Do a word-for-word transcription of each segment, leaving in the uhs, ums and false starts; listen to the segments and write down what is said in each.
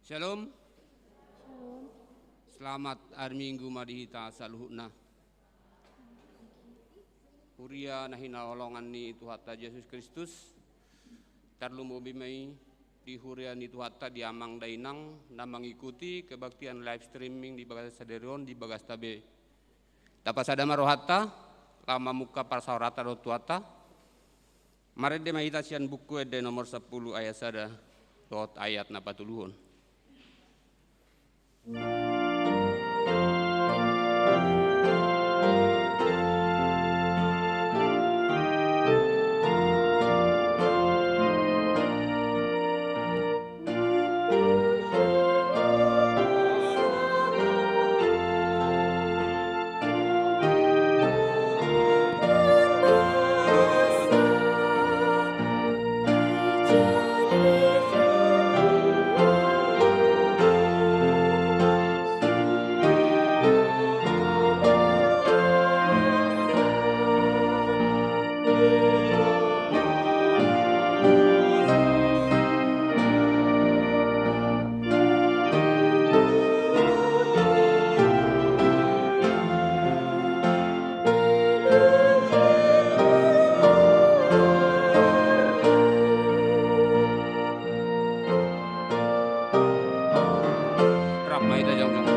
Shalom. Selamat hari Minggu ma di hita saluhutna. Huria na hinaholongan ni Tuhanta Jesus Kristus, tarlumobi ma i di huria ni Tuhanta, di amang dainang na mangikuti kebaktian live streaming di bagasan sadari on di bagasta be. Tapasada ma rohanta, laho mamungka parsaoranta dohot Tuhanta. Marende ma hita sian Buku Ende nomor sampulu ayat sada dohot ayat na patoluhon. Rap ma hita jongjong.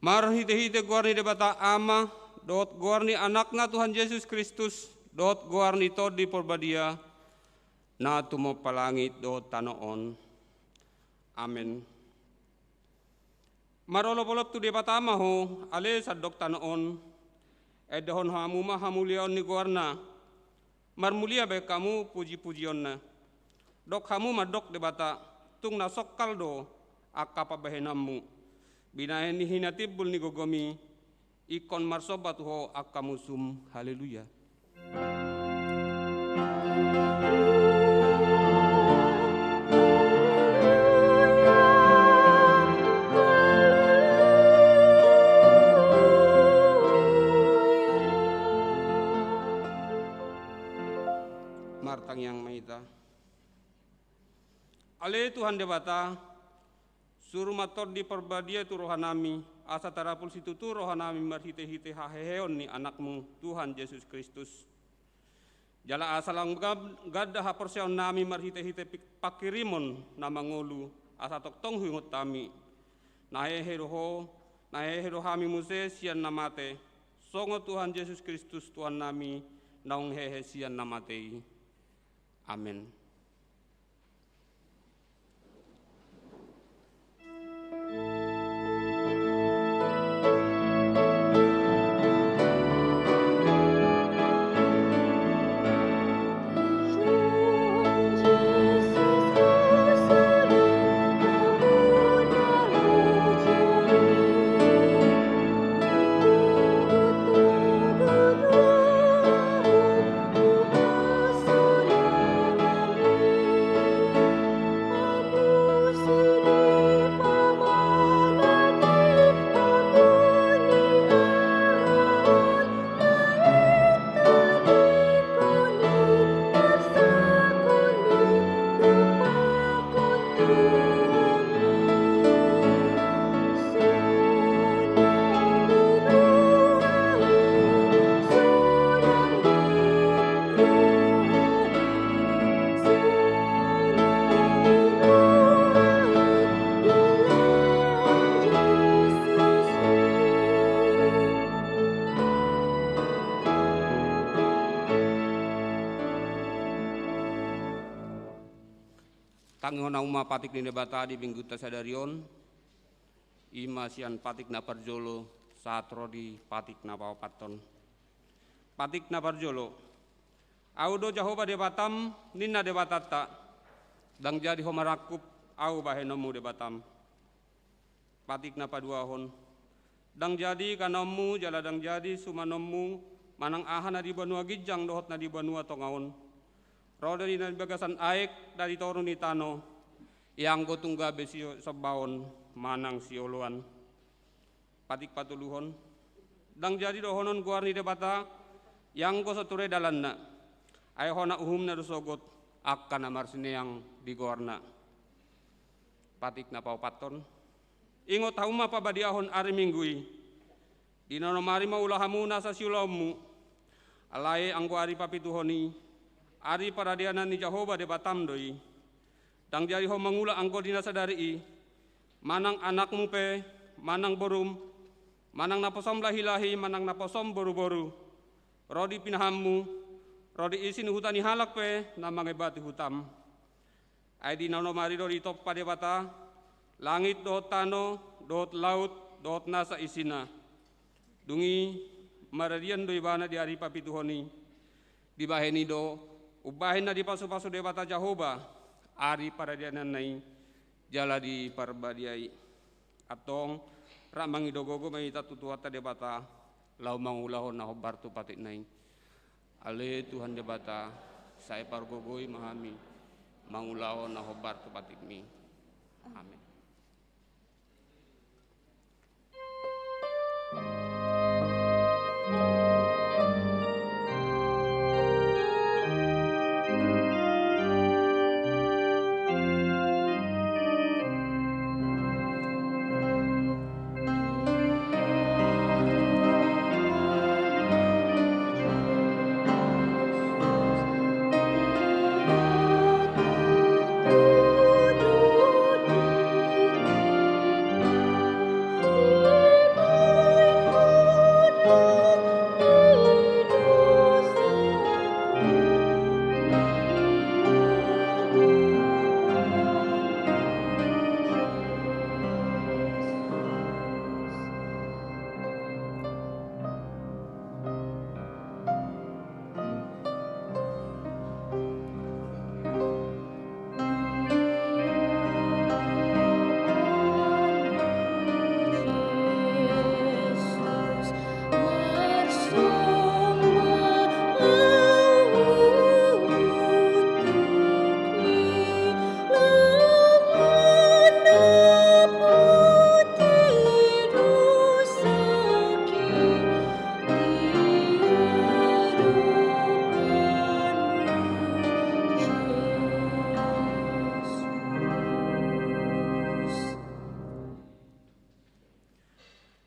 Marhitehite goar ni Debata Ama, dohot goar ni Anakna Tuhan Jesus Kristus, dohot goar ni Tondi Porbadia, na tumompa langit dohot tano on. Amen. Marolopolop tu Debata ma ho, ale sandok tano on. Endahon hamu ma hamuliaon ni goarna. Marmulia bahen hamu pujipujionna. Dok hamu mandok Debata, tung na songkal do angka pambahenanmu. Binahen ni hinatimbul ni gogomi, ingkon marsomba tu ho angka musum. Haleluya. Martangiang ma hita. Ale Tuhan Debata, suru ma Tondi Porbadia tu rohanami, asa tarapul situtu rohanami marhitehite haheheon ni Anakmu, Tuhan Jesus Kristus. Jala asa lam gab-, ganda haporseaonnami marhitehite pik-, pangkirimon na mangolu, asa tongtong huingot hami. Na hehe do ho, na hehe do hami muse sian na mate, songon Tuhan Jesus Kristus Tuhannami, naung hehe sian na mate i. Amen. Tangihon hamu ma patik ni Debata di minggunta sadari on, i ma sian patik na parjolo sahat ro di patik na paopathon. Patik na parjolo. Ahu do Jahowa Debatam, ninna Debatanta, ndang jadi ho marangkup Ahu bahenonmu Debatam. Patik na paduahon. Ndang jadi kanaonmu jala ndang jadi sumanonmu manang aha na di banua ginjang dohot na di banua tonga on, ro do i na di bagasan aek na di toru ni tano, ianggo tung gabe si sombaon manang sioloan. Patik patoluhon. Ndang jadi dohonon goar ni Debata ianggo so ture dalanna, ai hona uhumna do sogot angka na marsineang di goarna. Patik na paopathon. Ingot hamu ma pabadiahon ari Minggu i. Di na onom ari ma ula hamu nasa siulaonmu. Alai anggo ari papituhon i, ari paradianan ni Jahowa Debatam do i. Ndang jadi ho mangula anggo di na sadari i, manang anakmu pe, manang borum, manang naposom lahilahi, manang naposom boruboru, ro di pinahanmu, ro di isi ni huta ni halak pe na mangebati hutam. Ai di na onom ari do ditompa Debata langit dohot tano, dohot laut, dohot nasa isina. Dung i maradian do ibana di ari papituhon i. Dibahen i do, umbahen na dipasupasu Debata Jahowa ari paradiananna i, jala diparbadiai. Antong, rap mangido gogo ma hita tu Tuhanta Debata, laho mangulahon na hombar tu patikna i. Ale Tuhan Debata, sai pargogoi ma hami mangulahon na hombar tu patikmi. Amen.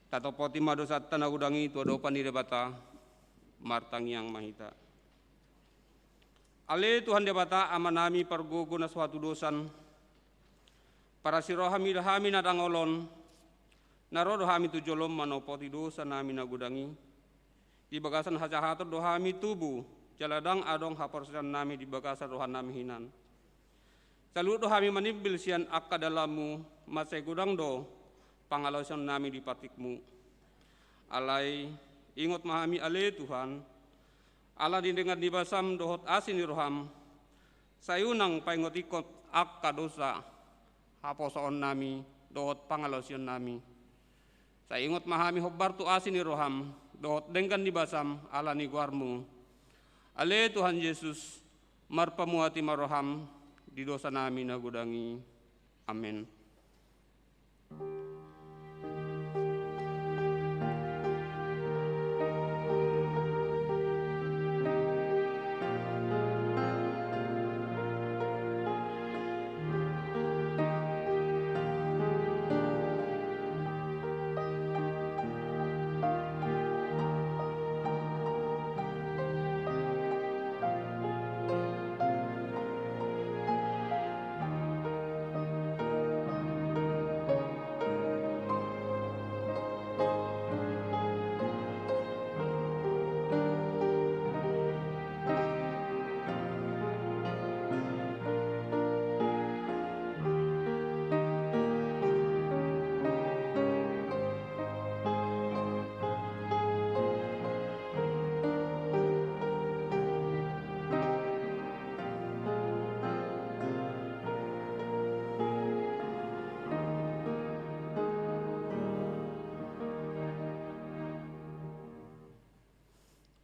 Tatompoti ma dosanta na godang i tu adopan ni Debata, martangiang ma hita. Ale Tuhan Debata, Amanami pargogo na so hatudosan, parasi roham do hami na dangol on, na ro do hami tu jolom manompoti dosanami na godang i. Di bagasan hajahaton do hami tubu, jala ndang adong haporseaonnami di bagasan rohanami hinan. Saluhut do hami manimbil sian angka dalanmu, mansai godang do pangalaosionnami di patikmu. Alai, ingot ma hami ale Tuhan, ala ni denggan ni basam dohot asi ni roham, sai unang paingotingkot angka dosa, haposoonnami, dohot pangalaosionnami. Sai ingot ma hami hombar tu asi ni roham, dohot denggan ni basam ala ni goarmu. Ale Tuhan Jesus, marpamuati ma roham di dosanami na godang i. Amen.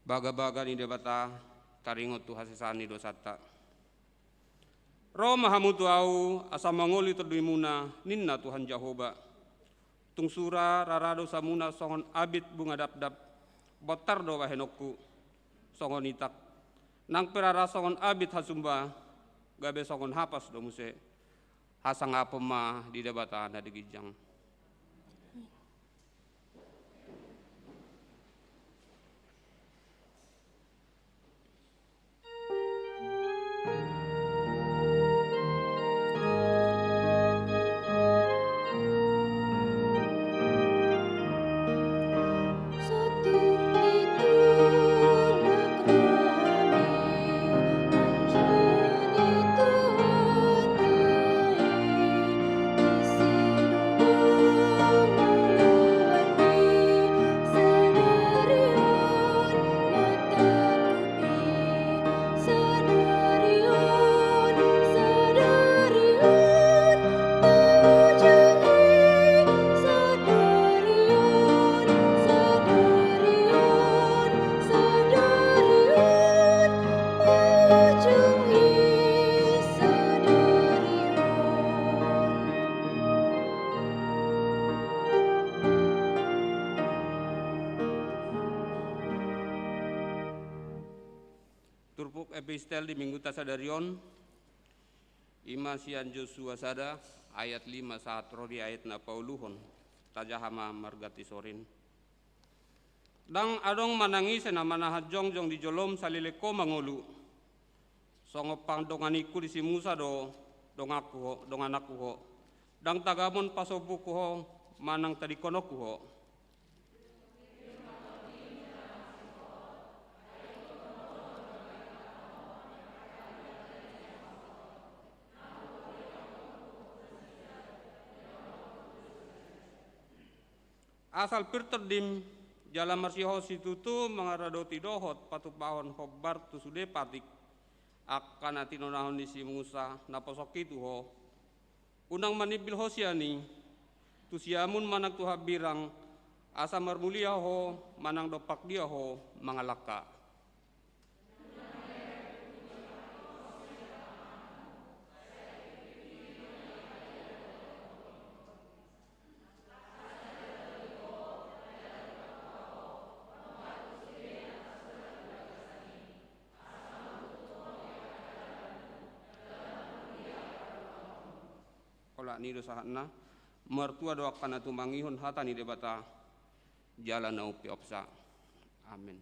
Bagabaga ni Debata taringot tu hasesaan ni dosanta. Ro ma hamu tu Ahu asa mangoli tondimuna, ninna Tuhan Jahowa. Tung sura rara dosamuna songon abit bunga dapdap, bontar do bahenonku songon itak. Nang pe rara songon abit hasumba, gabe songon hapas do muse. Hasangapon ma di Debata na di ginjang. Turpuk epistel di Minggunta sadari on, i ma sian Josua sada ayat lima sahat ro di ayat na pauluhon. Tajaha ma marganti sorin. Ndang adong manang ise na manahan jongjong di jolom saleleng ho mangolu. Songon pandonganku di si Musa do donganku ho, dongananku ho. Ndang tagamon pasombuhon ho manang tadingkononku ho. Asal pir tondim jala marsihol situtu mangaradoti dohot patupahon hombar tu sude patik, angka na tinonahon ni si Musa naposongki tu ho. Unang manimbil ho sian i, tu siamun manang tu hambirang, asa marmulia ho manang dompak dia ho mangalangka. Olat ni do sahatna. Martua do angka na tumangihon hata ni Debata jala na umpeopsa. Amen.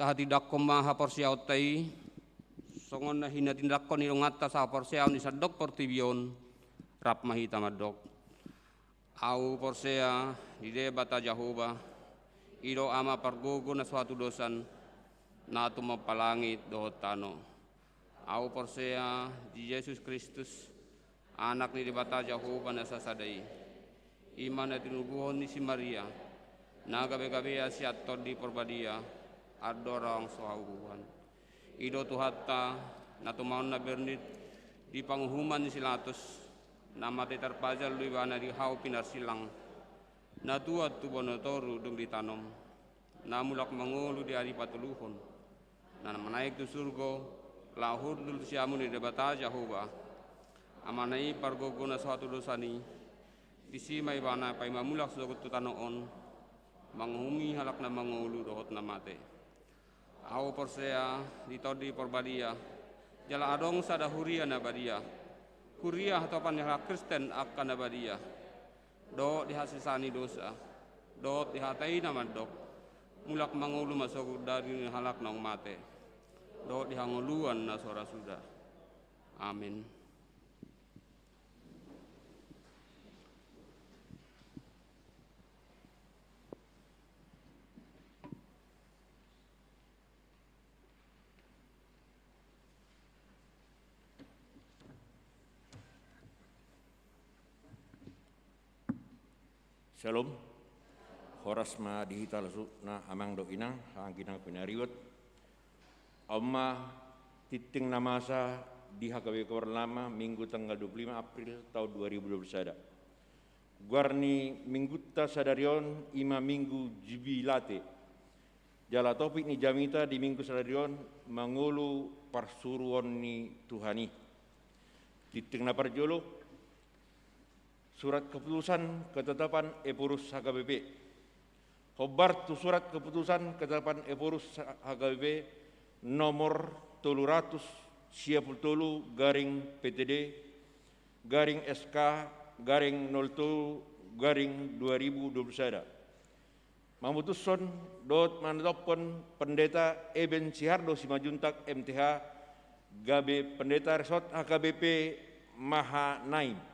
Tahatindanghon ma haporseaonta i, songon na hinatindangkon ni donganta sahaporseaon di sandok portibi on, rap ma hita mandok. Ahu porsea di Debata Jahowa, i do Ama pargogo na so hatudosan, na tumompa langit dohot tano. Ahu porsea di Jesus Kristus, Anak ni Debata Jahowa na sasada i. I ma na tinubuhon ni si Maria, na gabegabean sian Tondi Porbadia, andorang so haubuan. I do Tuhanta, na tumaon na bernit di panguhuman ni si Latus, na mate tarpajal do Ibana di hau pinarsilang, na tuat tu banua toru dung ditanom, na mulak mangolu di ari patoluhon, na manaek tu surgo, laho hundul tu siamun ni Debata Jahowa, Amana i pargogo na so hatudosan i. Disi ma Ibana paima mulak sogot tu tano on, manguhumi halak na mangolu dohot na mate. Ahu porsea di Tondi Porbadia, jala adong sada huria na badia, huria hatopan ni halak Kristen angka na badia, dohot di hasesaan ni dosa, dohot di hata i na mandok, mulak mangolu ma sogot dari ni halak naung mate, dohot di hangoluan na so ra suda. Amen. Syalom. Horas ma di hita saluhutna, amang dohot inang, angka inang pinaribot. On ma tingting na masa di H K B P Kebayoran Lama, Minggu tanggal dua puluh lima April taon dua ribu dua puluh sada. Goar ni Minggunta sadari on i ma Minggu Jubilate. Jala topik ni jamita di Minggu sadari on, mangolu parsuruon ni Tuhan i. Tingting na parjolo, Surat Keputusan Ketetapan Ephorus H K B P. Hombar tu Surat Keputusan Ketetapan Ephorus H K B P nomor tolu ratus sia pulu tolu garing P T D garing S K garing nol tolu garing dua ribu dua puluh sada. Mamutushon dohot manetapkon Pendeta Eben Sihardo Simanjuntak M T H gabe Pendeta Resort H K B P Mahanaim.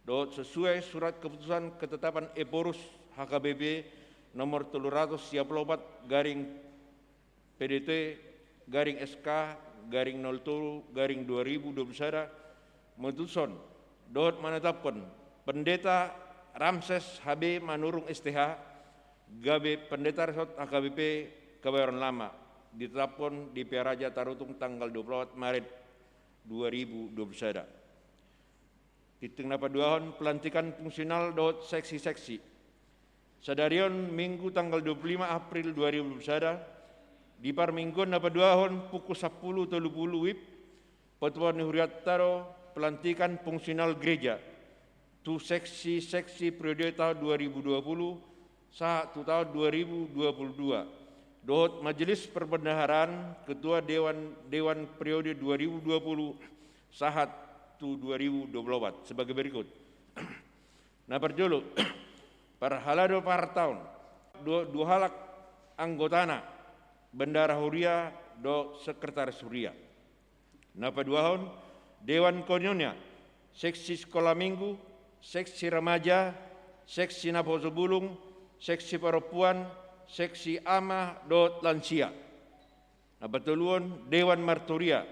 Dohot sesuai Surat Keputusan Ketetapan Ephorus H K B P nomor tolu ratus sia pulu opat garing P D T garing S K garing nol tolu garing dua ribu dua puluh sada, mutushon dohot manetapkon Pendeta Ramses H B Manurung S T H gabe Pendeta Resort H K B P Kebayoran Lama, ditetapkon di Pearaja Tarutung tanggal dua puluh opat Maret dua ribu dua puluh sada. Tingting na paduahon, pelantikan fungsional dohot seksi-seksi. Sadari on Minggu tanggal dua puluh lima April dua ribu dua puluh sada, di parmingguan na paduahon pukul sampulu tolu pulu WIB, patupaon ni hurianta do pelantikan fungsional gereja tu seksi-seksi periode taon dua ribu dua puluh sahat tu taon dua ribu dua puluh dua, dohot majelis perbendaharaan ketua dewan, dewan periode dua ribu dua puluh sahat tu dua ribu dua puluh opat sebagai berikut. Na parjolo, parhalado partaon, dua, dua halak anggotana, bendahara huria dohot sekretaris huria. Na paduahon, Dewan Koinonia, seksi sikola minggu, seksi remaja, seksi naposo bulung, seksi perempuan, seksi ama dohot lansia. Na patoluhon, Dewan Marturia,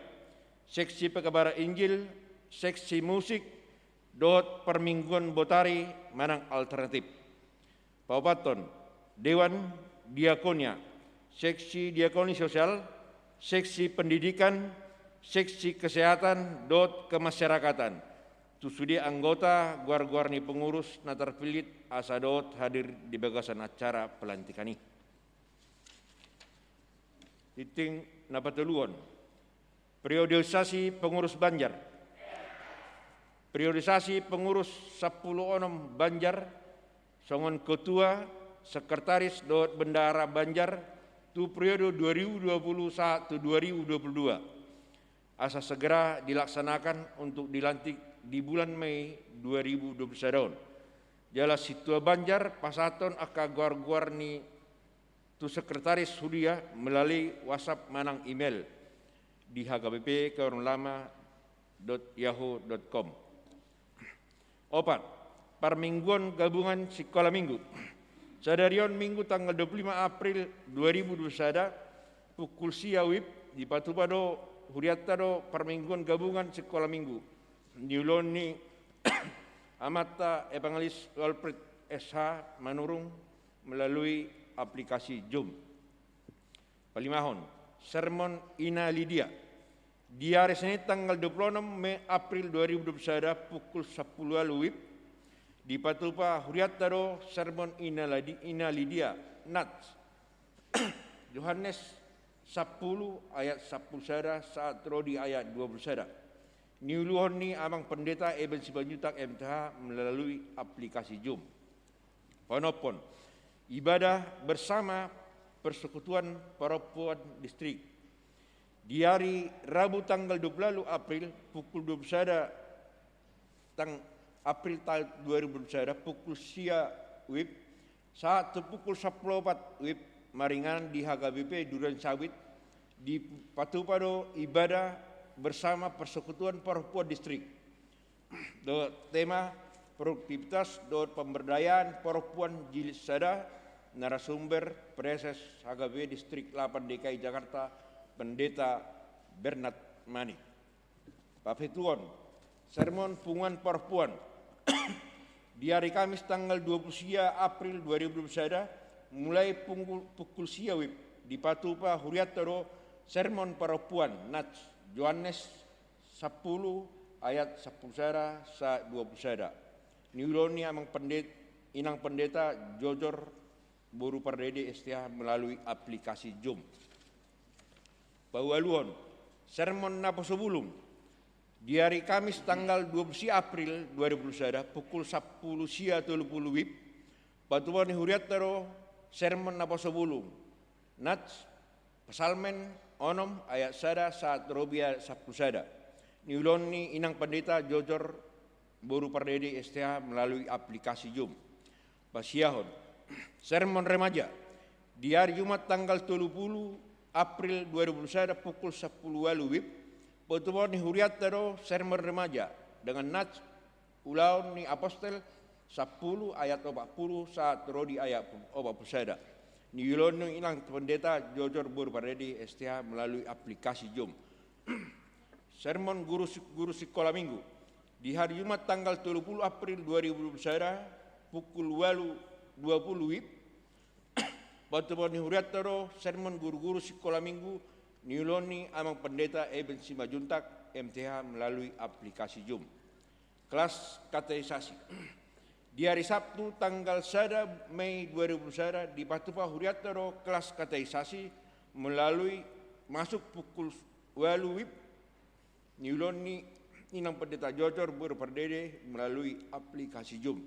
seksi pekabaran Injil, seksi musik, dohot parmingguan botari manang alternatif. Paopathon, Dewan Diakonia, seksi diakoni sosial, seksi pendidikan, seksi kesehatan dohot kemasyarakatan. Tu sude anggota goar-goar ni pengurus na tarpillit asa dohot hadir di bagasan acara pelantikan i. Tingting na patoluhon, periodisasi pengurus Banjar. Periodisasi pengurus sampulu onom Banjar, songon ketua, sekretaris dohot bendahara Banjar, tu periode dua ribu dua puluh sahat tu dua ribu dua puluh dua. Asa segera dilaksanakan untuk dilantik di bulan Mei dua ribu dua puluh sada on. Jala sintua Banjar pasahathon angka goar-goar ni tu sekretaris huria melalui WhatsApp manang email di H K B P kaurung lama dot yahoo dot com. Opat, parmingguan gabungan sikola minggu. Sadari on Minggu tanggal dua puluh lima April dua ribu dua puluh sada, pukul sia WIB, dipatupa do hurianta do parmingguan gabungan sikola minggu. Niulahon ni amanta Evangelis Alfred S H Manurung melalui aplikasi Zoom. Palimahon, sermon Ina Lidia. Di ari Senin tanggal dua puluh enam Mei April dua ribu dua puluh sada pukul sampulu ualu WIB, dipatupa hurianta do sermon Ina Ladi-, Ina Lidia, nats. Yohanes sampulu ayat sampulu sada sahat ro di ayat dua puluh sada. Niuluhon ni Amang Pendeta Eben Simanjuntak M T H melalui aplikasi Zoom. Paonomhon, ibadah bersama Persekutuan Perempuan Distrik. Di ari Rabu tanggal dua puluh ualu April pukul dua puluh sada tang-, April ta-, dua ribu dua puluh sada pukul sia WIB sahat tu pukul sampulu opat WIB maringanan di H K B P Durian Sawit, dipatupa do ibadah bersama Persekutuan Perempuan Distrik. Dohot tema produktivitas dohot pemberdayaan perempuan jilid sada, narasumber Praeses H K B P Distrik lapan D K I Jakarta, Pendeta Bernard Manik. Papitu on, sermon punguan perempuan. Di ari Kamis tanggal dua puluh sia April dua ribu dua puluh sada, mulai pungkul-, pukul sia WIB, dipatupa hurianta do sermon perempuan, nats, Yohanes sampulu ayat sampulu sada sahat dua puluh sada. Niulahon ni Amang Pendet-, Inang Pendeta Jojor boru Pardede S T H melalui aplikasi Zoom. Paualuhon, sermon naposo bulung. Di ari Kamis tanggal dua puluh sia April dua ribu dua puluh sada pukul sampulu sia tolu pulu WIB, patupaon ni hurianta do sermon naposo bulung. Nats, Psalmen onom ayat sada sahat ro di ayat sampulu sada. Niulahon ni Inang Pendeta Jojor boru Pardede S T H melalui aplikasi Zoom. Pasiahon, sermon remaja. Di ari Jumat tanggal tolu pulu April dua ribu dua puluh sada pukul sampulu ualu WIB, patupaon ni hurianta do sermon remaja dengan nats Ulaon ni Apostel sampulu ayat opat pulu sahat ro di ayat opat pulu sada. Niulahon ni Inang Pendeta Jojor boru Pardede S T H melalui aplikasi Zoom. Sermon guru si-, guru sikola minggu. Di hari Jumat tanggal tolu pulu April dua ribu dua puluh sada pukul ualu dua pulu WIB, patupaon ni hurianta do sermon guru-guru sikola minggu, niulahon ni Amang Pendeta Eben Simanjuntak M T H melalui aplikasi Zoom. Kelas katekisasi. Di hari Sabtu tanggal sada Mei dua ribu dua puluh sada dipatupa hurianta do kelas katekisasi melalui masuk pukul ualu WIB, niulahon ni Inang Pendeta Jojor boru Pardede melalui aplikasi Zoom.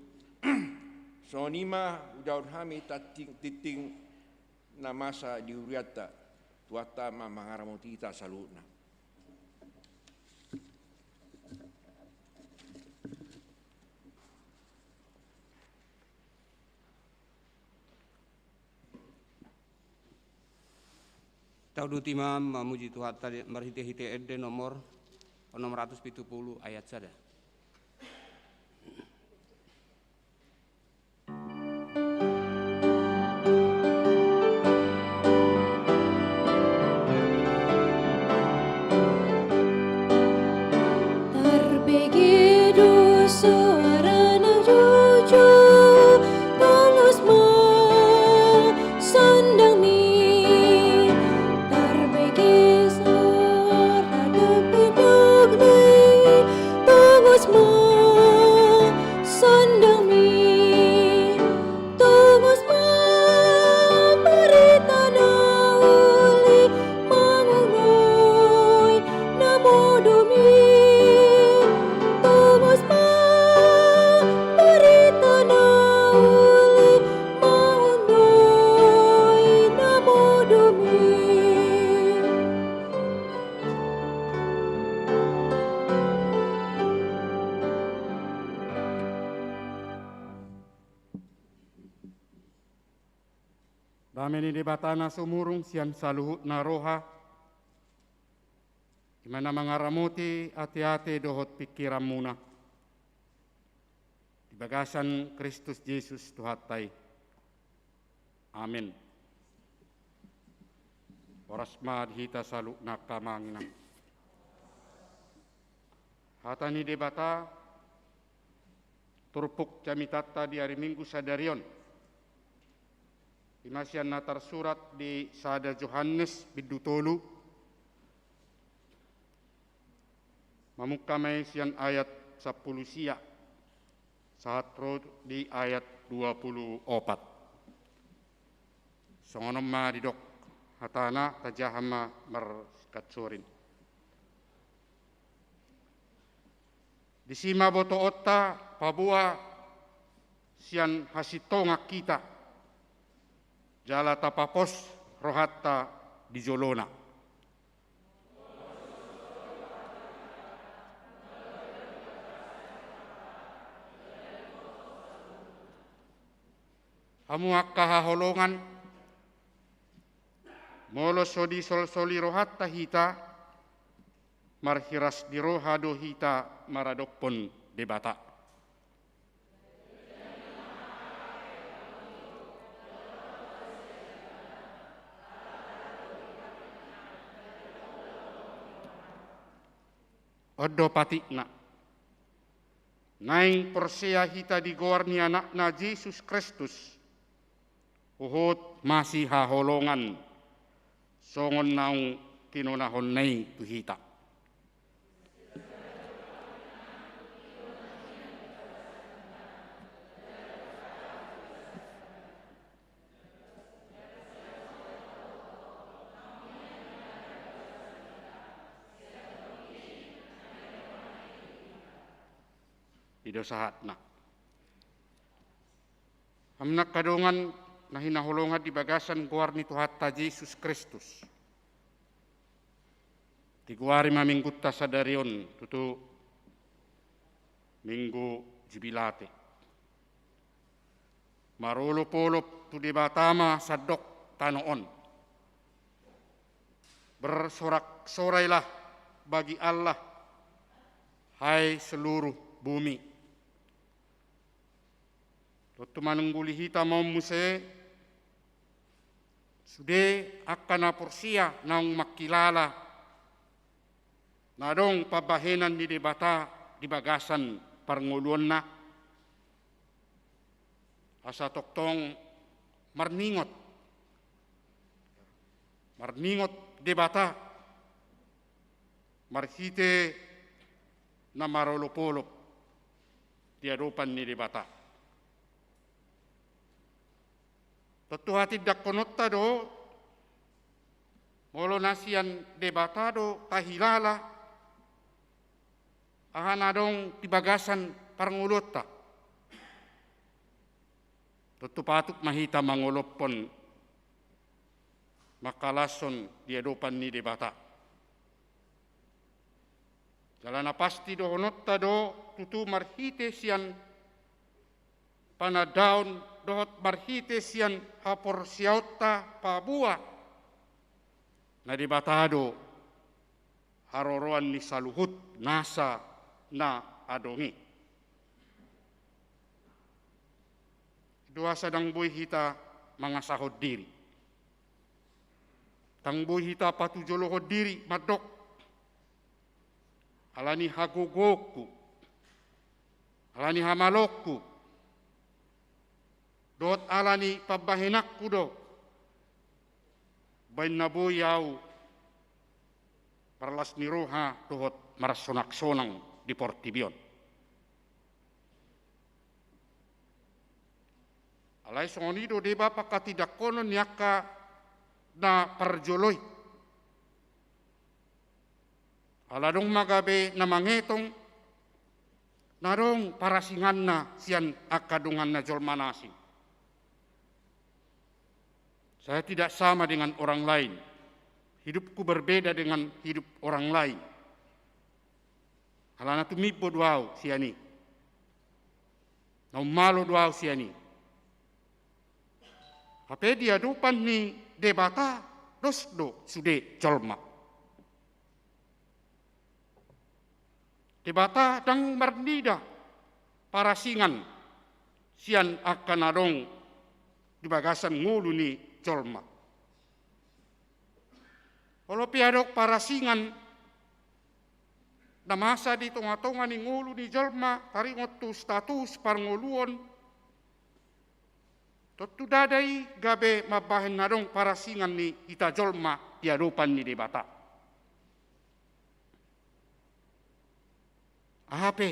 Songon i ma ujahahon hami tanting-, tingting na masa di hurianta. Tuhanta ma mangaramoti hita saluhutna. Tauduti ma mamuji Tuhanta marhite-hite ende nomor onom ratus pitu pulu ayat sada. Tarbege do soara na jujur, tongos ma sandangmi. Tarbege soara na pindagni, tongos ma sandangmi. Tongos ma barita na uli mangonoi na modom i. Tongos ma barita na uli mangonoi na modom i. Dame ni Debata na sumurung sian saluhutna roha, i ma na mangaramoti ateate dohot pingkiranmuna di bagasan Kristus Jesus Tuhanta i. Amen. Horas ma di hita saluhutna, angka amang inang. Hata ni Debata turpuk jamitanta di ari Minggu sadari on, i ma sian na tarsurat di sada Johannes bindu tolu, mamungka ma i sian ayat sampulu sia sahat ro di ayat dua pulu opat. Songon on ma didok hatana, tajaha ma marsikansorin. Disi ma botoonta paboa sian hasintongan hita, jala tapapos rohanta di jolona. Hamu angka haholongan, molo so disolsoli rohanta hita, marhiras ni roha do hita maradophon Debata. On do patikna. Naeng porsea hita di goar ni Anakna Jesus Kristus, huhut masihaholongan, songon naung tinonahonna i tu hita. I do sahatna. Hamu angka dongan na hinaholongan di bagasan goar ni Tuhanta Jesus Kristus. Digoari ma minggunta sadari on tutu Minggu Jubilate. Marolopolop tu Debata ma sandok tano on. Bersorak-sorailah bagi Allah, hai seluruh bumi. Tontu manungguli hita ma on muse, sude angka na porsea naung mangkilala na adong pambahenan ni Debata di bagasan parngoluonna, asa tongtong marningot, marningot Debata, marhite na marolopolop di adopan ni Debata. Tontu hatindangkononta do, molo na sian Debata do tahilala aha na adong di bagasan parngoluonta, tontu patut ma hita mangolophon, mangkalashon di adopan ni Debata. Jala na pasti dohononta do tutu marhite sian panandaon dohot marhite sian haporseaonta paboa Na Debata do haroroan ni saluhut nasa na adong i. Dua, asa ndang boi hita mangasahon diri. Ndang boi hita patujolohon diri mandok, ala ni hagogoonku, ala ni hamaloonku, dohot ala ni pambahenanku do baen na boi ahu marlas ni roha dohot marsonaksonang di portibi on. Alai songon i do deba pangkatindanghonon ni angka na parjolo i. Ala adong ma gabe na mangetong, na adong parasinganna sian angka donganna jolma na asing. Saya tidak sama dengan orang lain. Hidupku berbeda dengan hidup orang lain. Alana tumimbo do ahu sian i. Na ummalo do ahu sian i. Hape di adopan ni Debata, dos do sude jolma. Debata ndang marnida parasingan sian angka na adong di bagasan ngolu ni jolma. Olo pe adong parasingan na masa di tongatonga ni ngolu ni jolma, taringot tu status parngoluon, tontu ndada i gabe mambahen na adong parasingan ni hita jolma di adopan ni Debata. Aha pe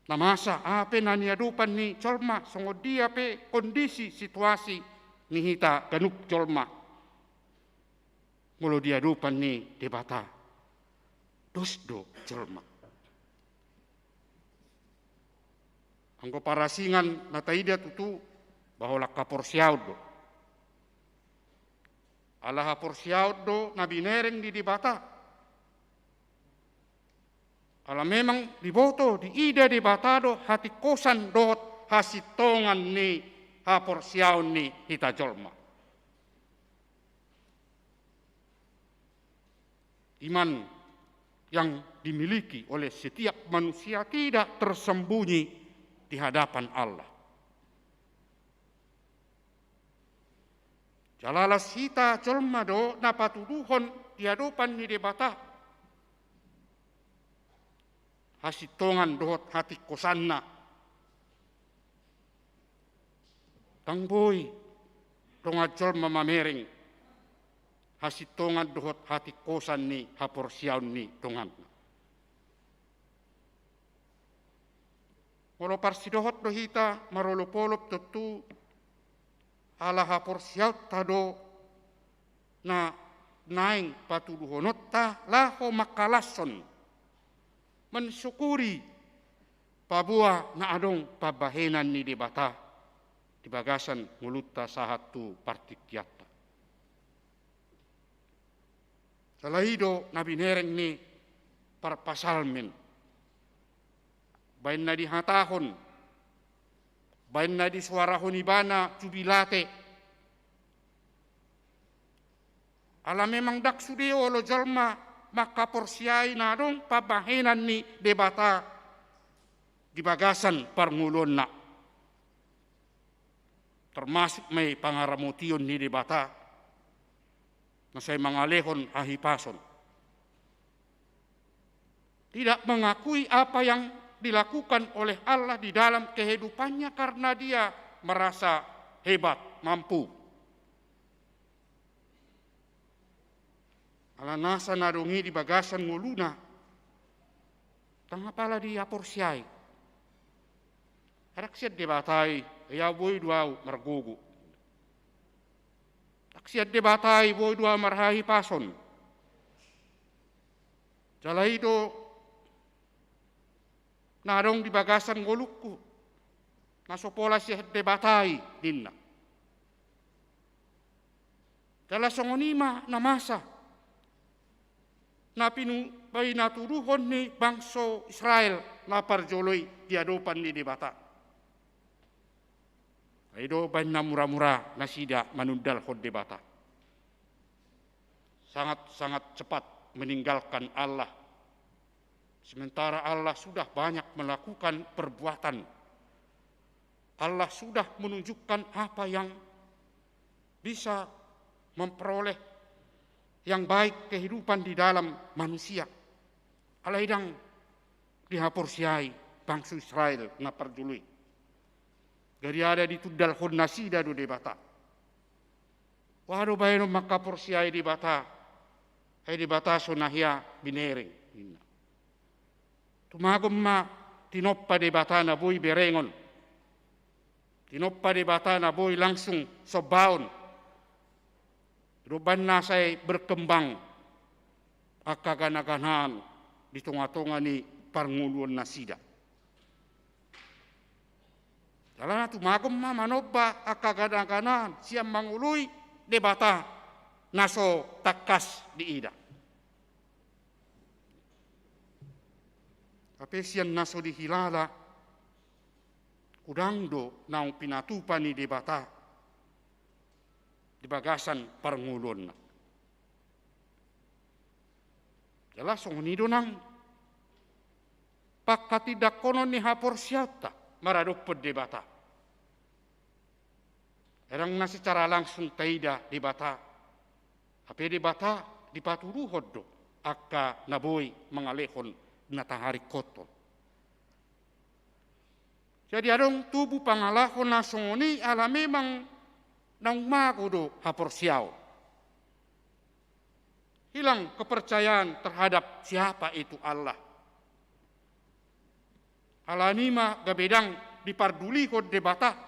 na masa, aha pe na niadopan ni jolma, songon dia pe kondisi situasi ni hita ganup jolma, molo di adopan ni Debata, dos do jolma. Anggo parasingan na taida tutu, ba holan haporseaon do. Ala haporseaon do na binereng ni Debata. Ala memang diboto, diida Debata do hatingkosan dohot hasintongan ni haporseaon ni hita jolma. Iman yang dimiliki oleh setiap manusia tidak tersembunyi di hadapan Allah. Jala las hita jolma do na patuduhon di adopan ni Debata hasintongan dohot hatingkosanna. Ndang boi dongan jolma mamereng hasintongan dohot hatingkosan ni haporseaon ni donganna. Molo parsidohot do hita marolopolop, tontu ala haporseaonta do na naeng patuduhononta laho mangkalashon, mensyukuri paboa na adong pambahenan ni Debata di bagasan ngolunta sahat tu partingkianta. Jala i do na binereng ni parpsalmen. Baen na dihatahon, baen na disuarahon ibana Jubilate. Ala memang ndang sude olo jolma mangkaporseai na adong pambahenan ni Debata di bagasan parngoluonna. Termasuk ma i pangaramotion ni Debata na sai mangalehon hahipason. Tidak mengakui apa yang dilakukan oleh Allah di dalam kehidupannya karena dia merasa hebat, mampu. Ala nasa na adong i di bagasan ngoluna, ndang apala dihaporseai. Ndang sian Debata i, ia boi do ahu margogo. Ndang sian Debata i boi do ahu marhahipason. Jala i do na adong di bagasan ngolungku, na so pola sian Debata i ninna. Jala songon i ma na masa na pinu-, pinatuduhon ni bangso Israel na parjolo i di adopan ni Debata. Ai do baen na muramura nasida manundalhon Debata. sangat-sangat cepat meninggalkan Allah. Sementara Allah sudah banyak melakukan perbuatan. Allah sudah menunjukkan apa yang bisa memperoleh yang baik kehidupan di dalam manusia. Alai ndang dihaporseai bangso Israel na parjolo i. Gari ada ditundalhon nasida do Debata. Boha do baenon mangkaporseai Debata, ai Debata so na hea binereng, ninna. Tumagon ma tinompa Debata na boi berengon. Tinompa Debata na boi langsung sombaon. Dohot baen na sai berkembang angka ganaganaan di tongatonga ni parngoluon nasida. Jala na tumagon ma manomba angka ganaganaan sian mangoloi Debata na so tangkas diida. Hape sian na so dihilala, godang do naung pinatupa ni Debata di bagasan parngoluonna. Jala songon i do nang panghatindanghonon ni haporseaonta maradophon Debata. Ndang na secara langsung taida Debata, hape Debata dipatuduhon do angka na boi mangalehon na taharingkothon. Jadi adong tubu pangalaho na songon i ala memang naung mago do haporseaon. Hilang kepercayaan terhadap siapa itu Allah. Alani i ma gabe ndang dipardulihon Debata.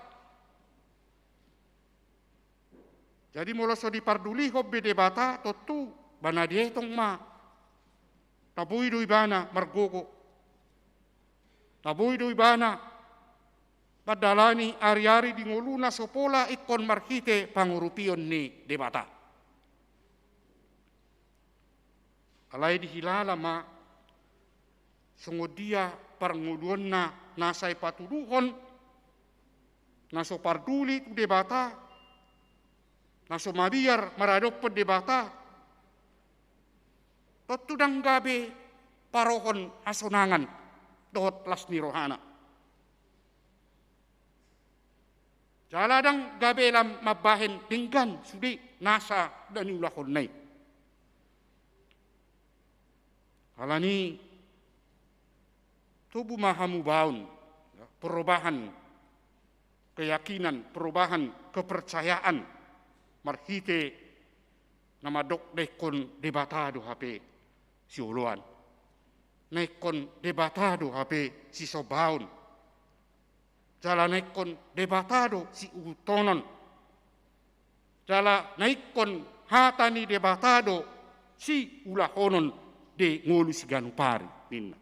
Jadi molo so dipardulihon be Debata, tontu ibana dietong ma. Na boi do ibana margogo. Na boi do ibana mandalani ariari di ngoluna so pola ingkon marhite pangurupion ni Debata. Alai dihilala ma songon dia parngoluonna na sai patuduhon, na so parduli tu Debata, na so mabiar maradophon Debata, tontu ndang gabe parohon hasonangan dohot las ni rohana. Jala ndang gabe lam mambahen denggan sude nasa na niulahonna i. Alani i tubu ma hamubaon, perubahan keyakinan, perubahan kepercayaan marhite na mandok na ingkon Debata do hape sioloan, na ingkon Debata do hape sisombaon, jala na ingkon Debata do siihuthon, jala na ingkon hata ni Debata do siulahonon di ngolu siganup ari, ninna.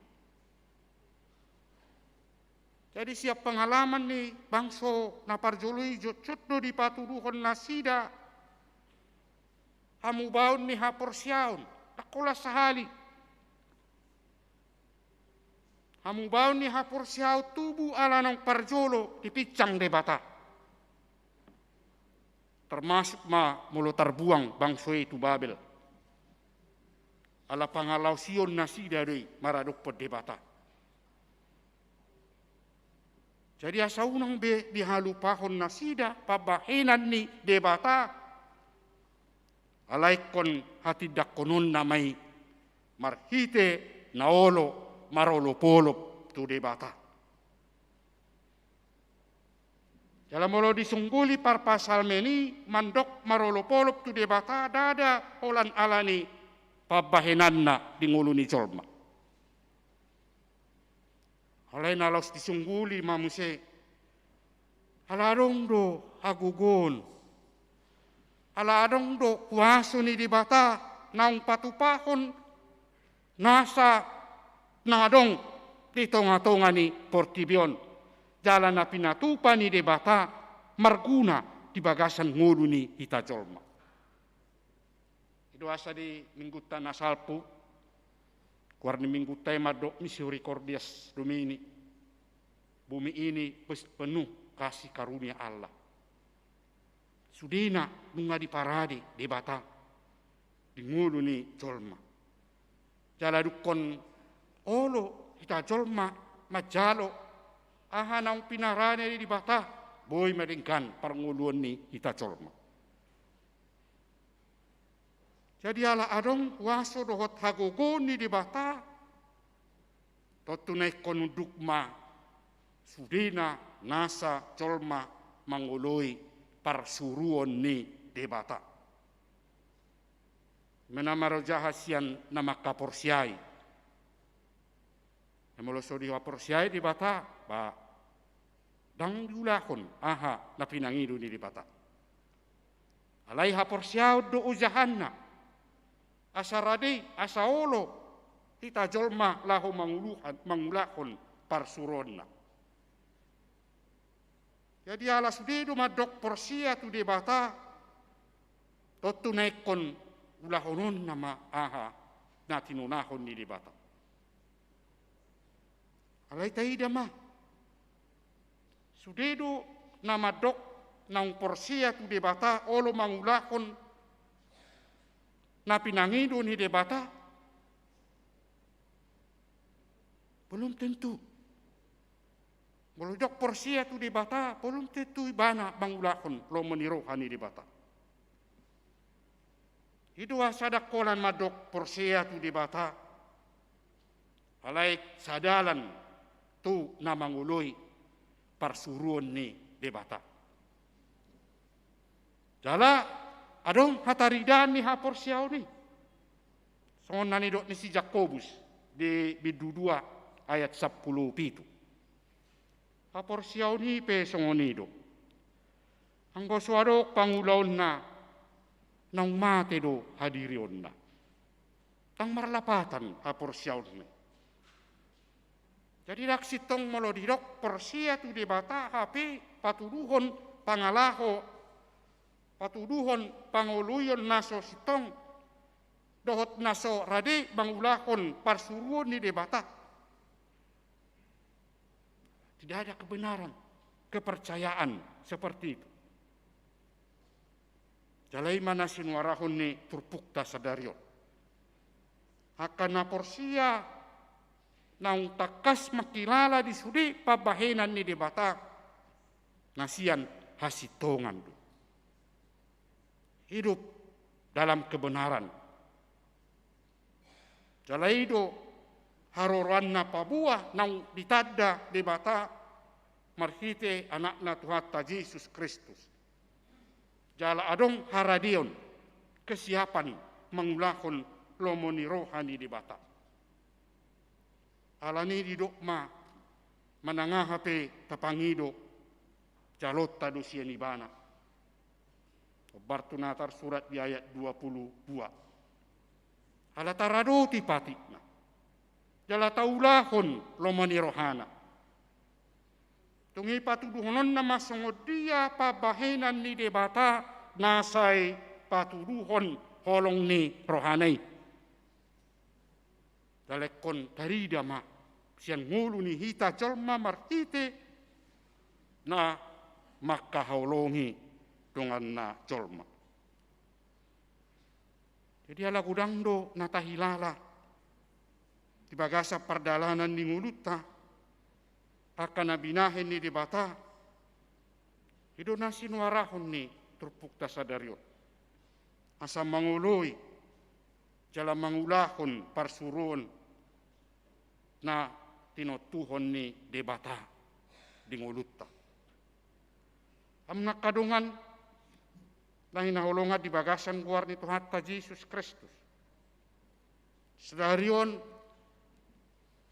Jadi sian pengalaman ni bangso na parjolo i jotjot do dipatuduhon nasida hamubaon ni haporseaon, ndang holan sahali. Hamubaon ni haporseaon tubu ala naung parjolo dipinsang Debata. Termasuk ma molo tarbuang bangso i tu Babel. Ala pangalaosion nasida do i maradophon Debata. Jadi asa unang be dihalupahon nasida pambahenan ni Debata, ala ingkon hatindangkononna ma i marhite na olo marolopolop tu Debata. Jala molo disungguli parpsalmen i mandok marolopolop tu Debata ndada holan ala ni pambahenanna di ngolu ni jolma. Alai na laos disungguli ma muse, ala adong do hagogoon, ala adong do kuaso ni Debata naung patupahon nasa na adong di tongatonga ni portibi on, jala na pinatupa ni Debata marguna di bagasan ngolu ni hita jolma. I do asa di minggunta na salpu, goar ni minggunta i mandok Misericordias Domini, bumi ini pes-, penuh kasih karunia Allah. Sudena nunga diparade Debata, di ngolu ni jolma. Jala dungkon olo hita jolma manjalo aha naung pinarade ni Debata, boi ma denggan parngoluon ni hita jolma. Jadi ala adong huaso dohot hagogoon ni Debata, tontu na ingkon unduk ma sudena nasa jolma mangoloi parsuruon ni Debata. Ima na marojahan sian na mangkaporseai. Na molo so dihaporseai Debata, ba, ndang diulahon aha na pinangido ni Debata. Alai haporseaon do ojahanna, asa rade, asa olo hita jolma laho manguluhan, mangulahon parsuruonna. Jadi ala sude do mandok porsea tu Debata, tontu na ingkon ulahononna ma aha na tinonahon ni Debata. Alai taida ma, sude do na mandok naung porsea tu Debata olo mangulahon na pinangido ni Debata? Belum tentu. Molo didok porsea tu Debata, belum tentu ibana mangulahon lomo ni roha ni Debata. I do asa ndang holan mandok porsea tu Debata, alai sadalan tu na mangoloi parsuruon ni Debata. Jala adong hataridaan ni haporseaon i. Songon na nidok ni si Jakobus di bindu dua ayat sampulu pitu. Haporseaon i pe songon i do. Anggo so adong pangulaonna, naung mate do hadirionna. Ndang marlapatan haporseaonna. Jadi ndang sintong molo didok porsea tu Debata hape patuduhon pangalaho, patuduhon pangoloion na so sintong dohot na so rade mangulahon parsuruon ni Debata. Tidak ada kebenaran, kepercayaan seperti itu. Jala i ma na sinuarahon ni turpukta sadari on. Angka na porsea naung tangkas mangkilala di sude pambahenan ni Debata, na sian hasintongan do. Hidup dalam kebenaran. Jala i do haroroanna paboa naung ditanda Debata marhite Anakna Tuhanta Jesus Kristus. Jala adong haradeon, kesiapan mangulahon lomo ni roha ni Debata. Alani i didok ma, manang aha pe tapangido, jalonta do sian Ibana. Hombar tu na tarsurat di ayat dua pulu dua. Ala taradoti patikna, jala taulahon lomo ni rohana. Tung i patuduhononna ma songon dia pambahenan ni Debata na sai patuduhon holong ni rohana i. Jala ingkon tarida ma sian ngolu ni hita jolma marhite na mangkaholongi donganna jolma. Jadi ala godang do na tahilala di bagasan pardalanan ni ngolunta angka na binahen ni Debata, i do na sinuarahon ni turpukta sadari on. Asa mangoloi jala mangulahon parsuruon na tinontuhon ni Debata di ngolunta. Amang angka dongan na hinaholongan di bagasan goar ni Tuhanta Jesus Kristus. Sadari on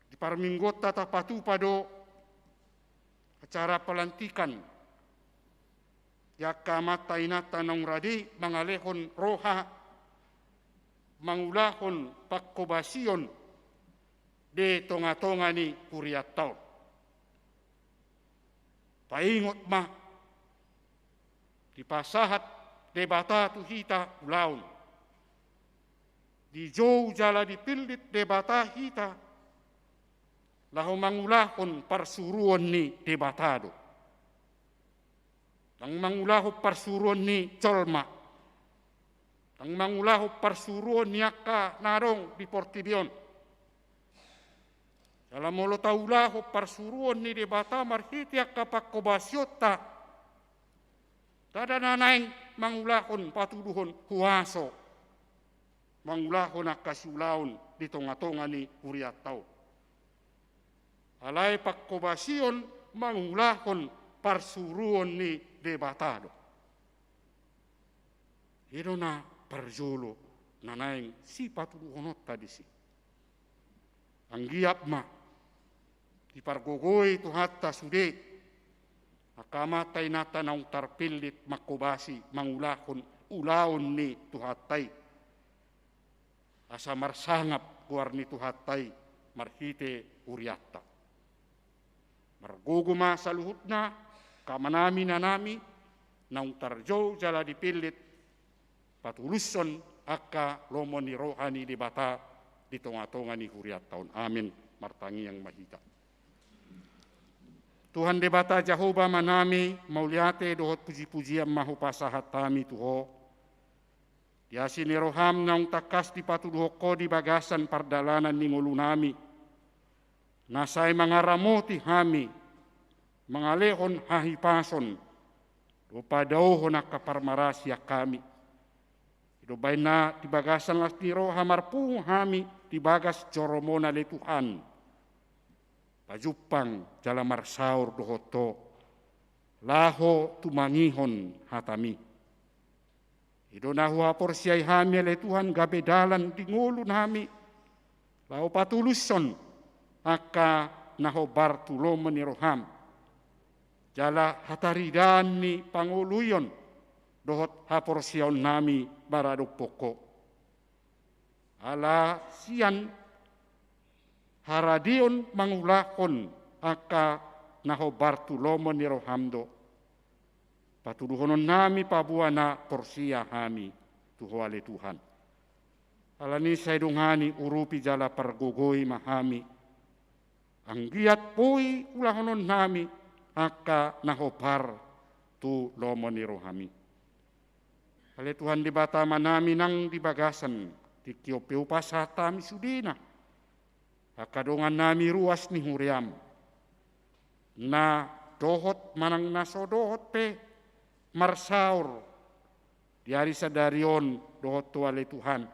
di parmingguonta tapatupa do acara pelantikan di angka amanta inanta naung rade mangalehon roha mangulahon panghobasion di tongatonga ni hurianta on. Taingot ma, dipasahat Debata tu hita ulaon. Dijou jala dipillit Debata hita laho mangulahon parsuruon ni Debata do. Ndang mangulahon parsuruon ni jolma. Ndang mangulahon parsuruon ni angka na adong di portibi on. Jala molo taulahon parsuruon ni Debata marhite angka pangkobasionta, ndada na naeng mangulahon patuduhon huaso, mangulahon angka siulaon di tonga-tonga ni hurianta on. Alai pangkobasion mangulahon parsuruon ni Debata do. I do na parjolo na naeng sipatuduhononta disi. Anggiat ma dipargogoi Tuhanta sude angka amanta inanta naung tarpillit mangkobasi mangulahon ulaon ni Tuhanta i, asa marsangap goar ni Tuhanta i marhite hurianta. Margogo ma saluhutna angka amanami inanami naung tarjou jala dipillit patulushon angka lomo ni roha ni Debata di tonga-tonga ni hurianta on. Amin. Martangiang ma hita. Tuhan Debata Jahowa Amanami, mauliate dohot puji-pujian ma hupasahat hami tu Ho. Di asi ni roham naung tangkas dipatuduhon Ho di bagasan pardalanan ni ngolunami, na sai mangaramoti hami, mangalehon hahipason, dohot padaohon angka parmaraan sian hami. I do umbahen na di bagasan las ni roha marpungu hami di bagas joromon ale Tuhan, pajumpang jala marsaor dohot Ho, laho tumangihon hatami. I do na huhaporseai hami ale Tuhan gabe dalan di ngolunami, laho patulushon angka na hombar tu lomo ni roham, jala hataridaan ni pangoluion dohot haporseaonnami maradophon Ho. Ala sian haradeon mangulahon angka na hombar tu lomo ni roham do patuduhononnami paboa na porsea hami tu Ho ale Tuhan. Alani i sai dongani, urupi jala pargogoi ma hami, anggiat boi ulahononnami angka na hombar tu lomo ni rohami. Ale Tuhan Debata Amanami, nang di bagasan tingki on pe hupasahat hami sudena angka dongannami ruas ni huriam, na dohot manang na so dohot pe marsaor di ari sadari on dohot Ho ale Tuhan.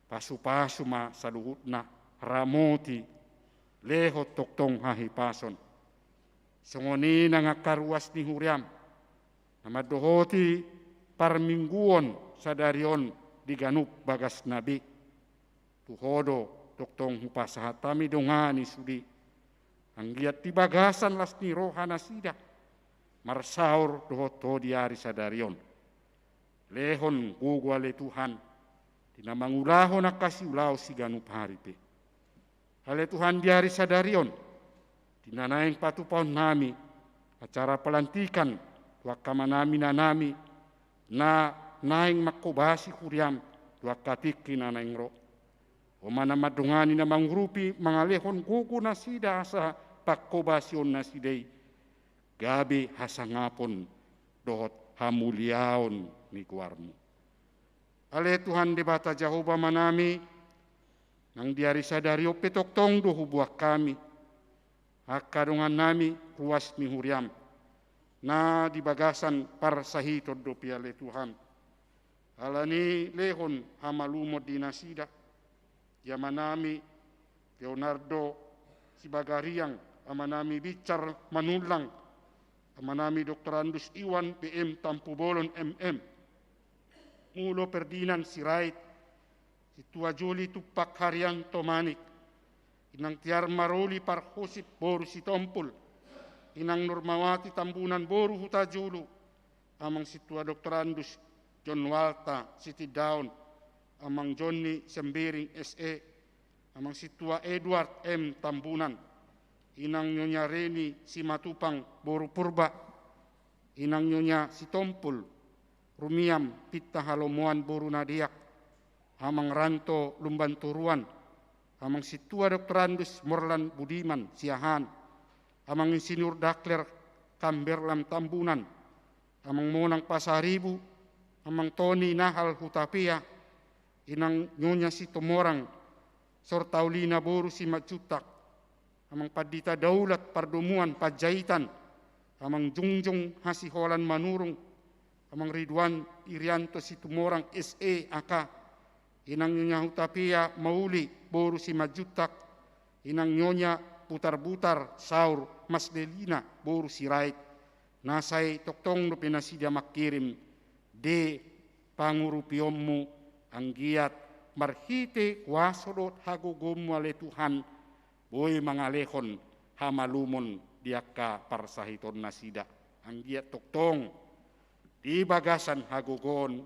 Pasu-pasu ma saluhutna, ramoti, lehon tongtong hahipason. Songon i nang angka ruas ni huriam na mandohoti parmingguon sadari on di ganup bagasna be. Tu Ho do tongtong hupasahat hami dongani sude, anggiat di bagasan las ni roha nasida marsaor dohot Ho di ari sadari on. Lehon gogo ale Tuhan di na mangulahon angka siulaon siganup ari pe. Ale Tuhan, di ari sadari on di na naeng patupaonnami acara pelantikan tu angka amanami inanami na naeng mangkobasi huriam tu angka tingki na naeng ro. Ho ma na mandongani, na mangurupi, mangalehon gogo nasida asa pangkobasion nasida i gabe hasangapon dohot hamuliaon ni goarmu. Ale Tuhan Debata Jahowa Amanami, nang di ari sadari on pe tongtong do huboan hami angka dongannami ruas ni huriam na di bagasan parsahiton dope ale Tuhan. Alani i lehon hamalumon di nasida, di amanami Leonardo Sibagariang, amanami Bichar Manullang, amanami Doktorandus Iwan B M Tampubolon M M, Mulo Ferdinand Sirait, Sintua Juli Tumpak Haryanto Manik, Inang Tiar Maruli Parhusip boru Sitompul, Inang Nurmawati Tambunan boru Hutajulu, Amang Sintua Doktorandus John Walta Sitindaon, Amang Jonni Sembiring S E, Amang Sintua Edward M Tambunan, Inang Nyonya Reni Simatupang boru Purba, Inang Nyonya Sitompul Rumiam Pinta Halomoan boru Nadeak, Amang Ranto Lumban Toruan, Amang Sintua Doktorandus Morlan Budiman Siahaan, Amang Insinyur Dakler Kamberlam Tambunan, Amang Monang Pasaribu, Amang Toni Nahal Hutapea, Inang Nyonya Situmorang Sortaulina boru Simanjuntak, Amang Pandita Daulat Pardomuan Panjaitan, Amang Jongjong Hasiholan Manurung, Amang Ridwan Irianto Situmorang S E A K, Inang Nyonya Hutapea Mauli boru Simanjuntak, Inang Nyonya Butarbutar Saur Masdelina boru Sirait, na sai tongtong dope nasida mangkirim di pangurupionmu, anggiat marhite kuaso dohot hagogoonmu ale Tuhan, boi mangalehon hamalumon di angka parsahiton nasida. Anggiat tongtong di bagasan hagogoon,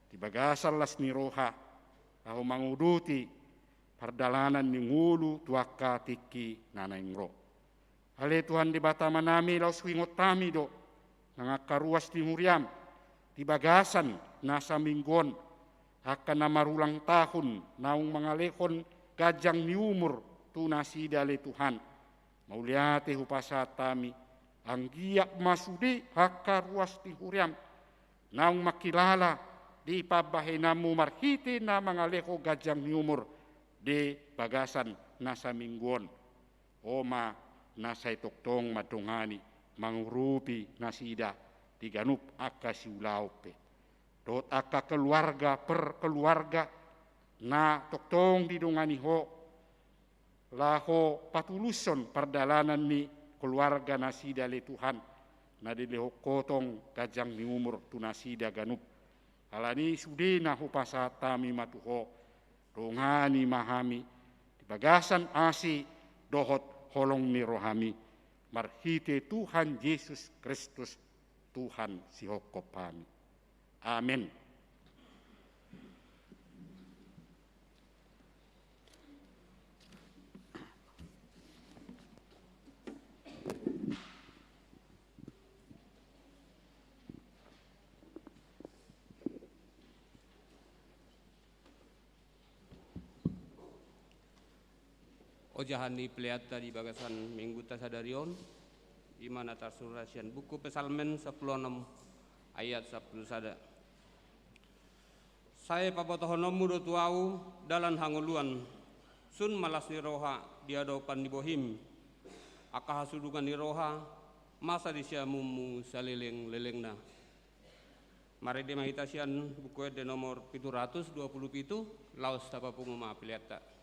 di bagasan las ni roha, laho manguduti pardalanan ni ngolu tu angka tingki na naeng ro. Ale Tuhan Debata Amanami, laos huingot hami do nang angka ruas ni huriam di bagasan na saminggu on, angka na marulang tahun naung mangalehon ganjang ni umur tu nasida ale Tuhan. Mauliate hupasahat hami, anggiat ma sude angka ruas ni huriam naung mangkilala di pambahenanmu marhite na mangalehon ganjang ni umur di bagasan na saminggu on. Ho ma na sai tongtong mandongani, mangurupi nasida di ganup angka siulaon pe. Dohot angka keluarga per keluarga na tongtong didongani ho, laho patulushon pardalanan ni keluarga nasida ale Tuhan, na dilehon ho tong ganjang ni umur tu nasida ganup. Alani sudena hupasahat hami ma tu ho, dongani ma hami di bagasan asi dohot holong ni rohami, marhite Tuhan Jesus Kristus, Tuhan sihophop hami. Amen. Ojahan ni peleanta di bagasan minggunta sadari on, i ma na tarsurat sian buku Psalmen sampulu onom ayat sampulu sada. Sai pabotohononmu do tu ahu dalan hangoluan, sun ma las ni roha di adopan ni bohim, angka hasudungan ni roha masa di siamunmu salelenglelengna. Marende ma hita sian Buku Ende nomor pitu ratus dua pulu pitu, laos tapapungu ma peleanta.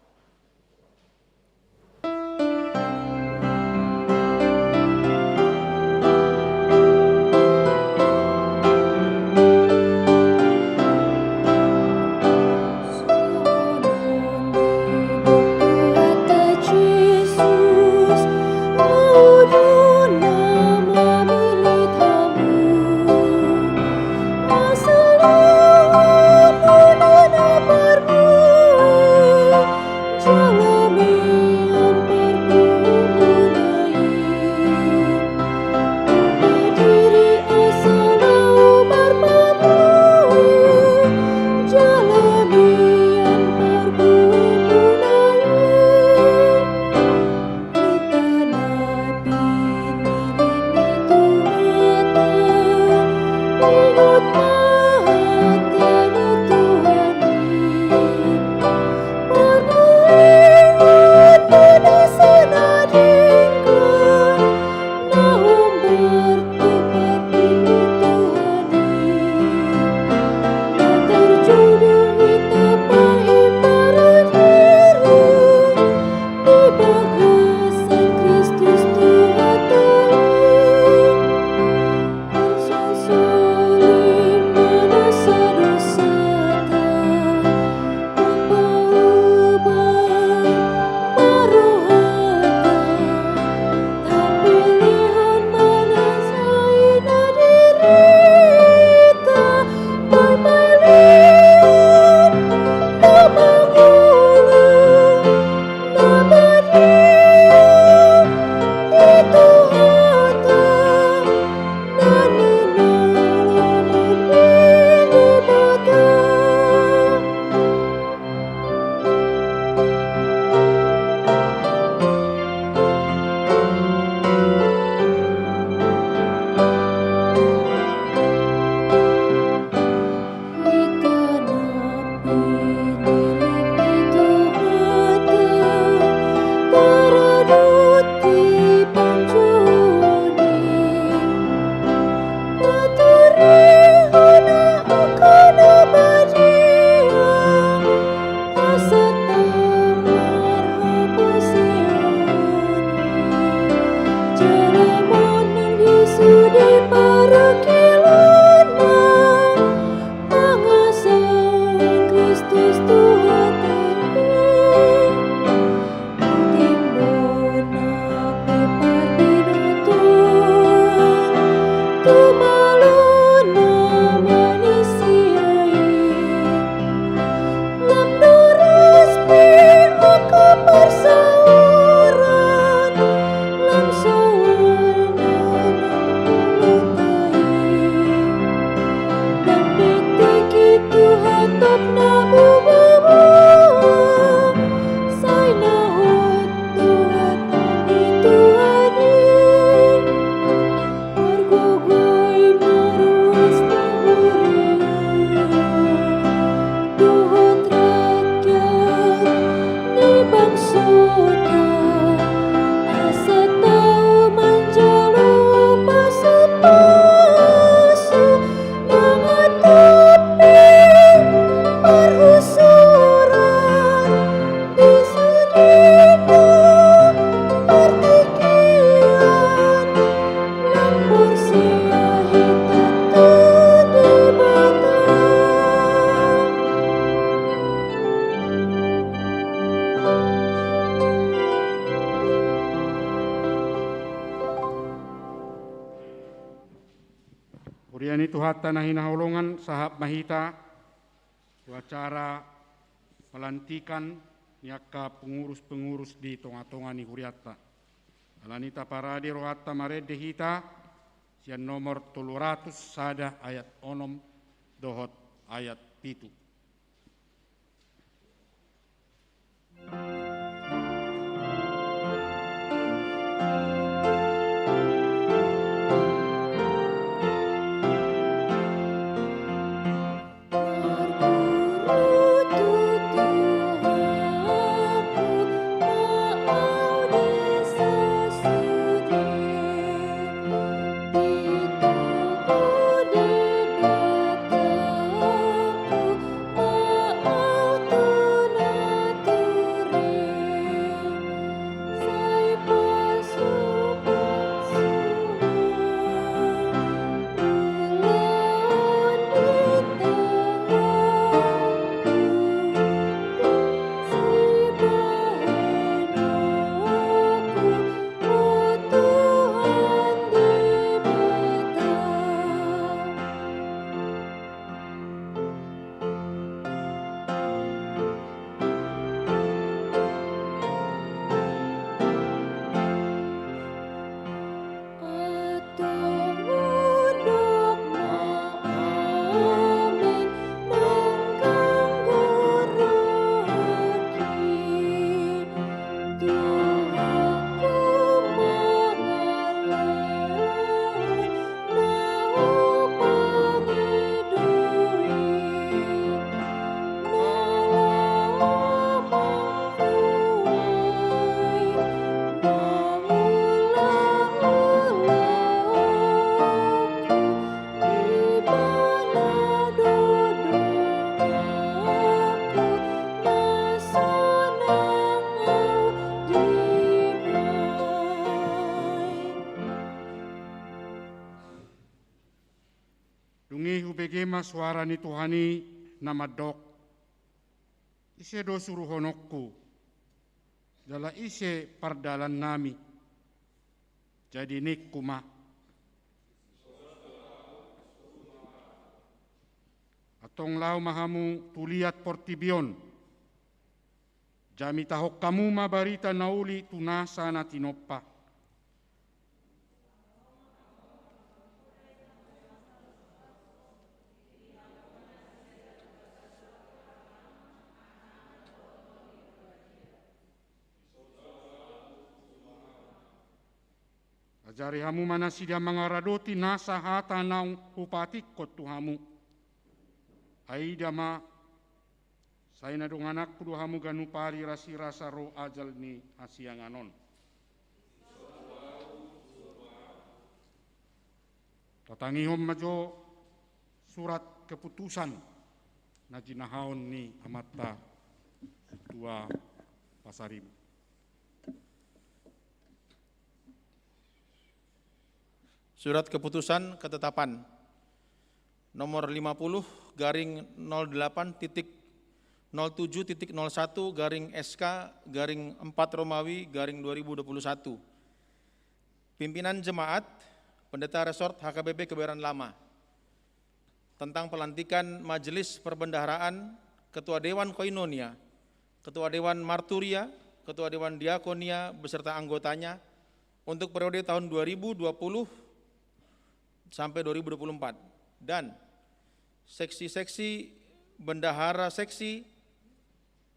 Tuhanta na hinaholongan, sahat ma hita tu acara pelantikan ni angka pengurus-pengurus di tonga-tonga ni hurianta. Alani i taparade rohanta marende hita sian nomor tolu ratus sada ayat onom dohot ayat pitu. Dung i hubege ma suara ni Tuhan i na mandok: Ise do suruhononku? Jala ise pardalannami? Jadi ningku ma: Antong laho ma hamu tu liat portibi on, jamitahon hamu ma barita na uli tu nasa na tinompa. Ajari hamu ma nasida mangaradoti nasa hata naung hupatingkon tu hamu. Ai ida ma, sai na dongananku do hamu ganup ari rasirasa ro ajal ni hasiangan on. Tatangihon ma jo surat keputusan na jinahaon ni amanta Tua Pasaribu. Surat keputusan ketetapan nomor lima puluh garing nol delapan titik nol tujuh titik nol satu garing S K garing empat Romawi garing dua ribu dua puluh satu. Pimpinan Jemaat, Pendeta Resort H K B P Kebayoran Lama. Tentang pelantikan Majelis Perbendaharaan, Ketua Dewan Koinonia, Ketua Dewan Marturia, Ketua Dewan Diakonia beserta anggotanya untuk periode tahun dua ribu dua puluh sampai dua ribu dua puluh empat, dan seksi-seksi, bendahara seksi,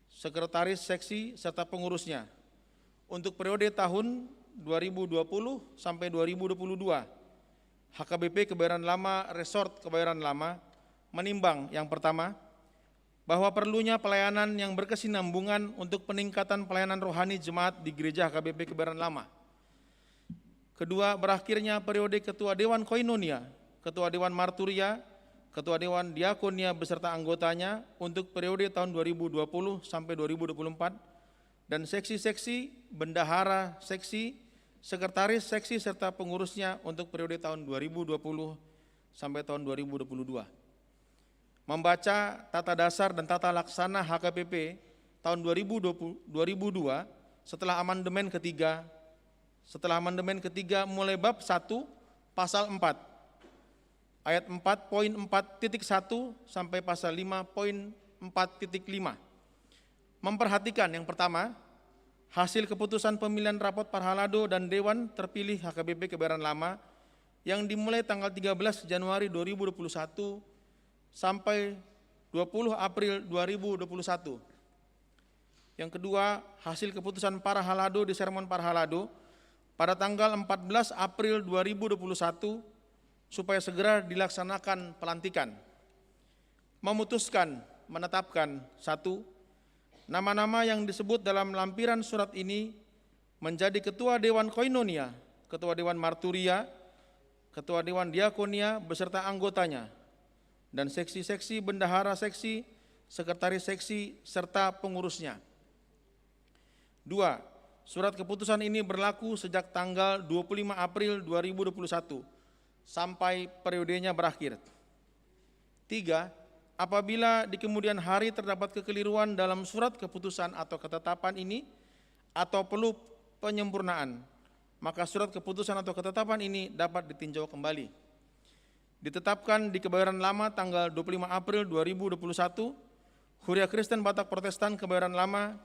sekretaris seksi, serta pengurusnya untuk periode tahun dua ribu dua puluh sampai dua ribu dua puluh dua. H K B P Kebayoran Lama Resort Kebayoran Lama menimbang, yang pertama, bahwa perlunya pelayanan yang berkesinambungan untuk peningkatan pelayanan rohani jemaat di Gereja H K B P Kebayoran Lama. Kedua, berakhirnya periode Ketua Dewan Koinonia, Ketua Dewan Marturia, Ketua Dewan Diakonia beserta anggotanya untuk periode tahun dua ribu dua puluh sampai dua ribu dua puluh empat, dan seksi-seksi, bendahara seksi, sekretaris seksi, serta pengurusnya untuk periode tahun dua ribu dua puluh sampai tahun dua ribu dua puluh dua. Membaca tata dasar dan tata laksana H K B P tahun dua ribu dua puluh, dua ribu dua, setelah amandemen ketiga, setelah amandemen ketiga mulai bab satu pasal empat. ayat empat poin empat titik satu sampai pasal lima poin empat titik lima. Memperhatikan, yang pertama, hasil keputusan pemilihan rapot parhalado dan dewan terpilih H K B P Kebayoran Lama yang dimulai tanggal tiga belas Januari dua ribu dua puluh satu sampai dua puluh April dua ribu dua puluh satu. Yang kedua, hasil keputusan parhalado di sermon parhalado pada tanggal empat belas April dua ribu dua puluh satu, supaya segera dilaksanakan pelantikan. Memutuskan, menetapkan, satu, nama-nama yang disebut dalam lampiran surat ini menjadi ketua Dewan Koinonia, ketua Dewan Marturia, ketua Dewan Diakonia beserta anggotanya, dan seksi-seksi, bendahara seksi, sekretaris seksi, serta pengurusnya. Dua, surat keputusan ini berlaku sejak tanggal dua puluh lima April dua ribu dua puluh satu sampai periodenya berakhir. Tiga, apabila di kemudian hari terdapat kekeliruan dalam surat keputusan atau ketetapan ini atau perlu penyempurnaan, maka surat keputusan atau ketetapan ini dapat ditinjau kembali. Ditetapkan di Kebayoran Lama tanggal dua puluh lima April dua ribu dua puluh satu, Huria Kristen Batak Protestan Kebayoran Lama,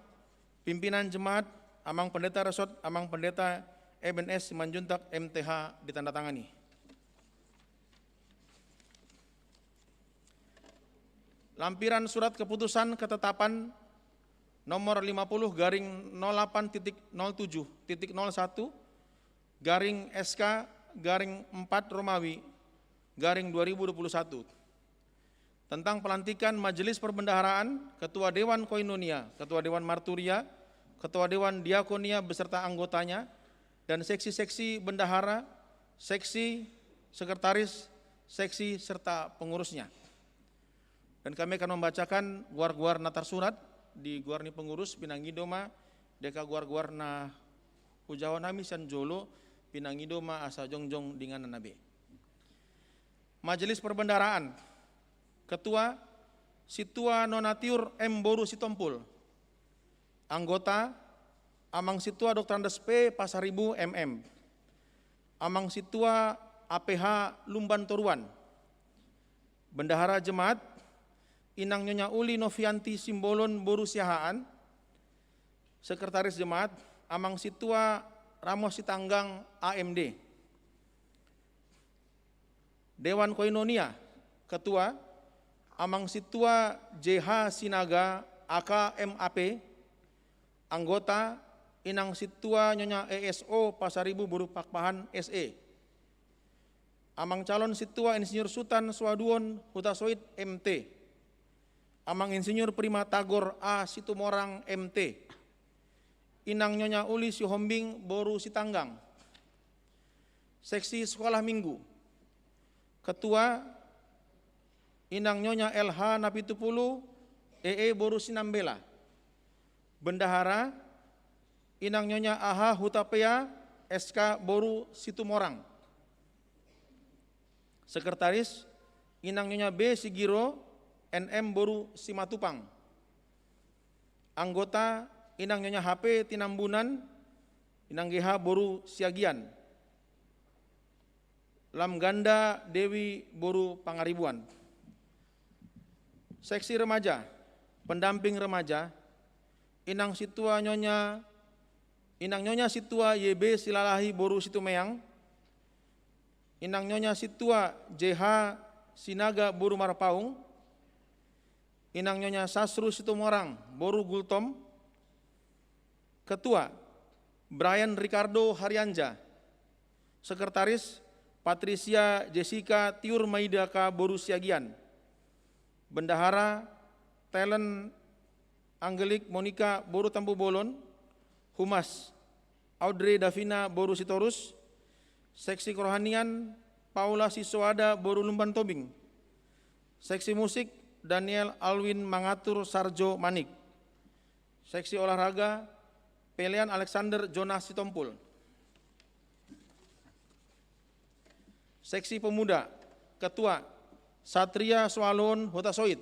pimpinan jemaat, Amang Pendeta Resort, Amang Pendeta M N S Simanjuntak M T H, ditandatangani. Lampiran surat keputusan ketetapan nomor lima puluh garing nol delapan titik nol tujuh titik nol satu garing S K garing empat Romawi garing dua ribu dua puluh satu, tentang pelantikan Majelis Perbendaharaan, Ketua Dewan Koinonia, Ketua Dewan Marturia, Ketua Dewan Diakonia beserta anggotanya, dan seksi-seksi bendahara, seksi, sekretaris, seksi, serta pengurusnya. Dan kami akan membacakan goar-goar na tarsurat di goar ni pengurus. Pinangido ma di angka goar-goar na hujaha hami sian jolo, pinangido ma asa jongjong di inganan na be. Majelis Perbendaharaan. Ketua, Sintua Nona Tiur M boru Sitompul. Anggota, Amang Sintua Doktor Andes P Pasaribu M M. Amang Sintua A P H Lumban Toruan. Bendahara jemaat, Inang Nyonya Uli Novianti Simbolon boru Siahaan. Sekretaris jemaat, Amang Sintua Ramos Sitanggang A M D. Dewan Koinonia. Ketua, Amang Sintua J H Sinaga A K M A P. Anggota, Inang Sintua Nyonya E S O Pasaribu boru Pakpahan S E. Amang calon Sintua Insinyur Sutan Soaduon Hutasoit M T. Amang Insinyur Prima Tagor A Situmorang M T. Inang Nyonya Uli Sihombing boru Sitanggang. Seksi Sekolah Minggu. Ketua, Inang Nyonya L H Napitupulu E E boru Sinambela. Bendahara, Inang Nyonya A H Hutapea S K boru Situmorang. Sekretaris, Inang Nyonya B Sigiro N M boru Simatupang. Anggota, Inang Nyonya H P Tinambunan, Inang G H boru Siagian. Lam Ganda Dewi boru Pangaribuan. Seksi remaja, pendamping remaja, Inang Sintua Nyonya, Inang Nyonya Sintua Y B Silalahi boru Situmeang, Inang Nyonya Sintua J H Sinaga boru Marpaung, Inang Nyonya Sasru Situmorang boru Gultom. Ketua, Brian Ricardo Harianja. Sekretaris, Patricia Jessica Tiur Maida K boru Siagian. Bendahara, Telen Anggelik Monica boru Tampubolon. Humas, Audrey Davina boru Sitorus. Seksi kerohanian, Paula Sisoada boru Lumban Tobing. Seksi musik, Daniel Alwin Mangatur Sarjo Manik. Seksi olahraga, Pelean Alexander Jonas Sitompul. Seksi pemuda, Ketua, Satria Soalon Hutasoit.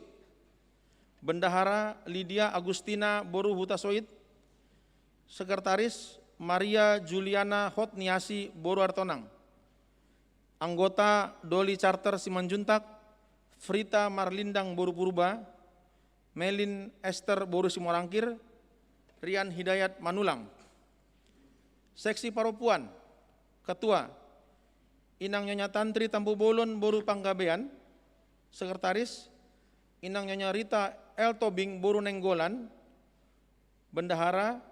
Bendahara, Lydia Agustina boru Hutasoit. Sekretaris, Maria Juliana Hotniasi boru Aritonang. Anggota Doli Charter Simanjuntak, Frita Marlindang boru Purba, Melin Ester boru Simorangkir, Rian Hidayat Manulang. Seksi Parompuan, Ketua, Inang Nyonya Tantri Tampubolon boru Panggabean, Sekretaris, Inang Nyonya Rita L Tobing boru Nainggolan, Bendahara,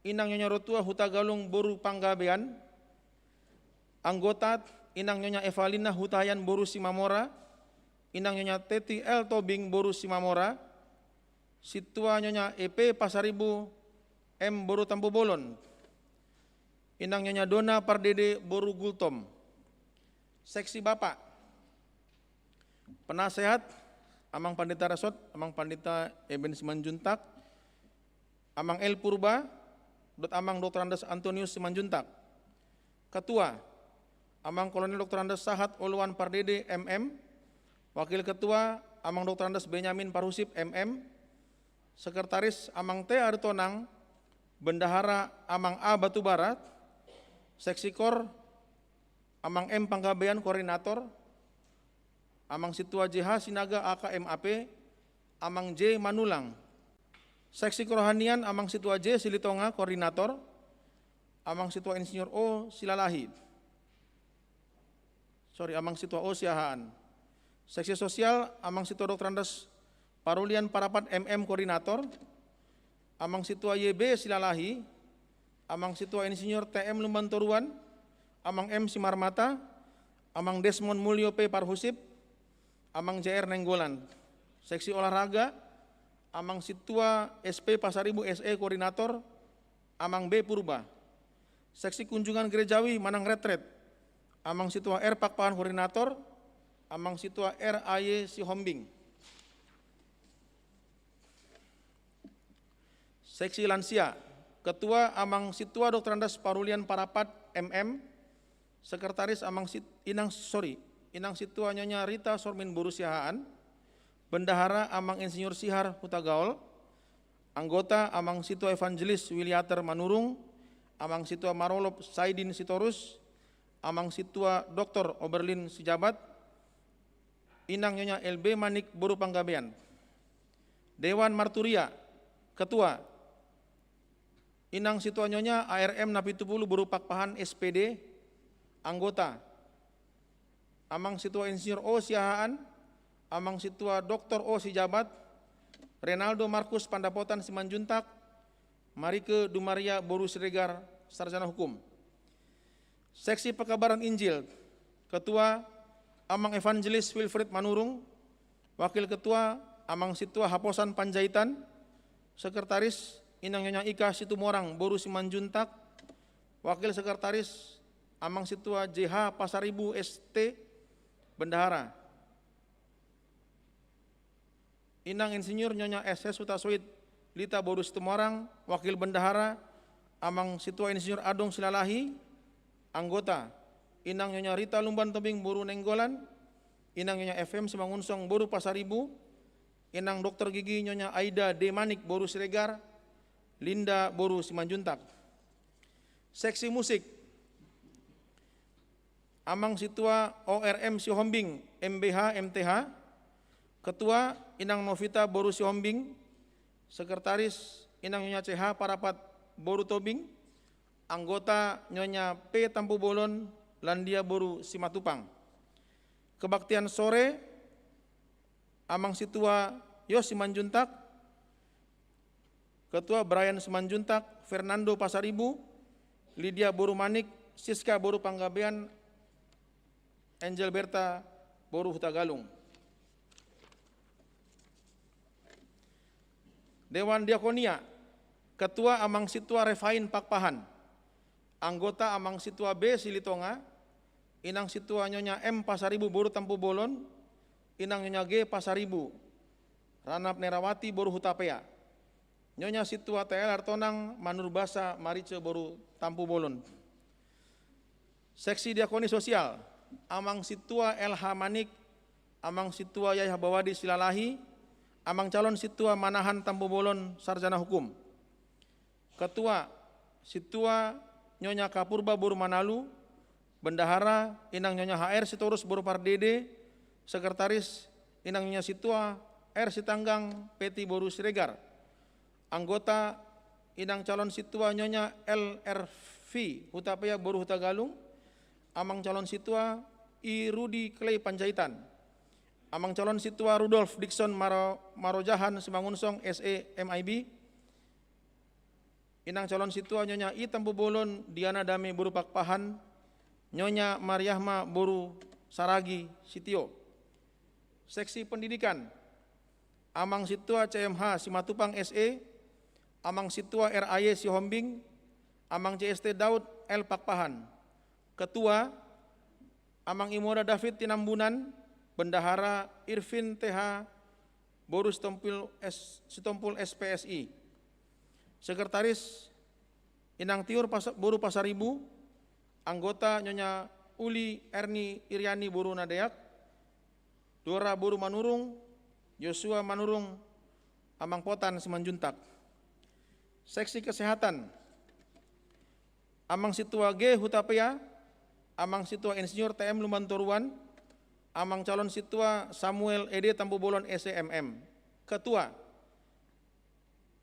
Inang Nyonya Rotua Hutagalung boru Panggabean, anggota, Inang Nyonya Evalina Hutahaean boru Simamora, Inang Nyonya Teti L Tobing boru Simamora, Sintua Nyonya E P Pasaribu M boru Tampubolon, Inang Nyonya Dona Pardede boru Gultom. Seksi Bapak, Penasehat, Amang Pandita Resort, Amang Pandita Eben Simanjuntak, Amang L Purba, dohot Amang Doktor Andes Antonius Simanjuntak. Ketua, Amang Kolonel Doktor Andes Sahat Oloan Pardede M M. Wakil Ketua, Amang Doktor Andes Benyamin Parhusip M M. Sekretaris, Amang T Aritonang. Bendahara, Amang A Batubara. Seksi Kor, Amang M Panggabean, koordinator. Amang Sintua J H Sinaga A K M A P, Amang J Manulang. Seksi Kerohanian, Amang Sintua J Silitonga, koordinator. Amang Sintua Insinyur O Silalahi. Sorry, Amang Sintua O Siahaan. Seksi Sosial, Amang Sintua Doktor Andes Parulian Parapat M M, koordinator. Amang Sintua Y B Silalahi, Amang Sintua Insinyur T M Lumbantoruan, Amang M Simarmata, Amang Desmond Mulyo P Parhusip, Amang J R Nainggolan. Seksi Olahraga, Amang Sintua S P Pasaribu S E, koordinator, Amang B Purba. Seksi Kunjungan Gerejawi manang Retret, Amang Sintua R Pakpahan, koordinator, Amang Sintua R A Y Sihombing. Seksi Lansia, Ketua, Amang Sintua Doktor Andes Parulian Parapat M M. Sekretaris, Amang Sit-, Inang, sorry, Inang Sintua Nyonya Rita Sormin boru Siahaan. Bendahara, Amang Insinyur Sihar Hutagaol. Anggota, Amang Sintua Evangelis Wiliater Manurung, Amang Sintua Marolop Saidin Sitorus, Amang Sintua Doktor Oberlin Sijabat, Inang Nyonya L B Manik boru Panggabean. Dewan Marturia, Ketua, Inang Sintua Nyonya A R M Napitupulu boru Pakpahan S P D. Anggota, Amang Sintua Insinyur O Siahaan, Amang Sintua Doktor O Sijabat, Renaldo Markus Pandapotan Simanjuntak, Marike Dumaria boru Siregar, sarjana hukum. Seksi Pekabaran Injil, Ketua, Amang Evangelis Wilfried Manurung. Wakil Ketua, Amang Sintua Haposan Panjaitan. Sekretaris, Inang Nyonya Ika Situmorang boru Simanjuntak. Wakil Sekretaris, Amang Sintua J H Pasaribu S T. Bendahara, Inang Insinyur Nyonya S S Hutasoit Lita boru Situmorang. Wakil Bendahara, Amang Sintua Insinyur Adong Silalahi. Anggota, Inang Nyonya Rita Lumbantobing boru Nainggolan, Inang Nyonya F M Simangunsong boru Pasaribu, Inang Doktor Gigi Nyonya Aida D Manik boru Siregar, Linda boru Simanjuntak. Seksi Musik, Amang Sintua O R M Sihombing, M B H, M T H. Ketua, Inang Novita boru Sihombing. Sekretaris, Inang Nyonya C H Parapat boru Tobing. Anggota, Nyonya P Tampubolon, Landia boru Simatupang. Kebaktian sore, Amang Sintua Yos Simanjuntak. Ketua, Brian Simanjuntak, Fernando Pasaribu, Lydia boru Manik, Siska boru Panggabean, Angel Berta boru Hutagalung. Dewan Diakonia, Ketua, Amang Sintua Refain Pakpahan. Anggota, Amang Sintua B Silitonga, Inang Sintua Nyonya M Pasaribu boru Tampubolon, Inang Nyonya G Pasaribu, Ranap Nerawati boru Hutapea. Nyonya Sintua T L Aritonang, Manur Basa Marice boru Tampubolon. Seksi Diakoni Sosial, Amang Sintua L H Manik, Amang Sintua Yai Habawadi Silalahi, Amang Calon Sintua Manahan Tampubolon, sarjana hukum. Ketua, Sintua Nyonya Kapurba boru Manalu. Bendahara, Inang Nyonya H R Sitorus boru Pardede. Sekretaris, Inang Nyonya Sintua R Sitanggang Peti boru Siregar. Anggota, Inang calon sintua Nyonya L R V Hutapea boru Hutagalung. Amang calon sintua I Rudi Clay Panjaitan. Amang calon sintua Rudolf Dikson Maro-, Marojahan Simangunsong, S E, M I B. Inang calon sintua Nyonya I Tampubolon Diana Dame boru Pakpahan, Nyonya Mariahma boru Saragi Sitio. Seksi pendidikan, Amang sintua C M H Simatupang, S E, Amang sintua R A Y Sihombing, Amang C S T Daud L Pakpahan. Ketua, Amang Imoda David Tinambunan, Bendahara Irvin T H boru Sitompul S-, Sitompul S P S I. Sekretaris, Inang Tiur Pas-, boru Pasaribu. Anggota, Nyonya Uli Erni Iriani boru Nadeak. Dora boru Manurung, Yosua Manurung, Amang Potan Simanjuntak. Seksi kesehatan, Amang sintua G Hutapea, Amang sintua Insinyur T M Lumbantoruan, Amang calon sintua Samuel Ede Tampubolon, S E M M. Ketua,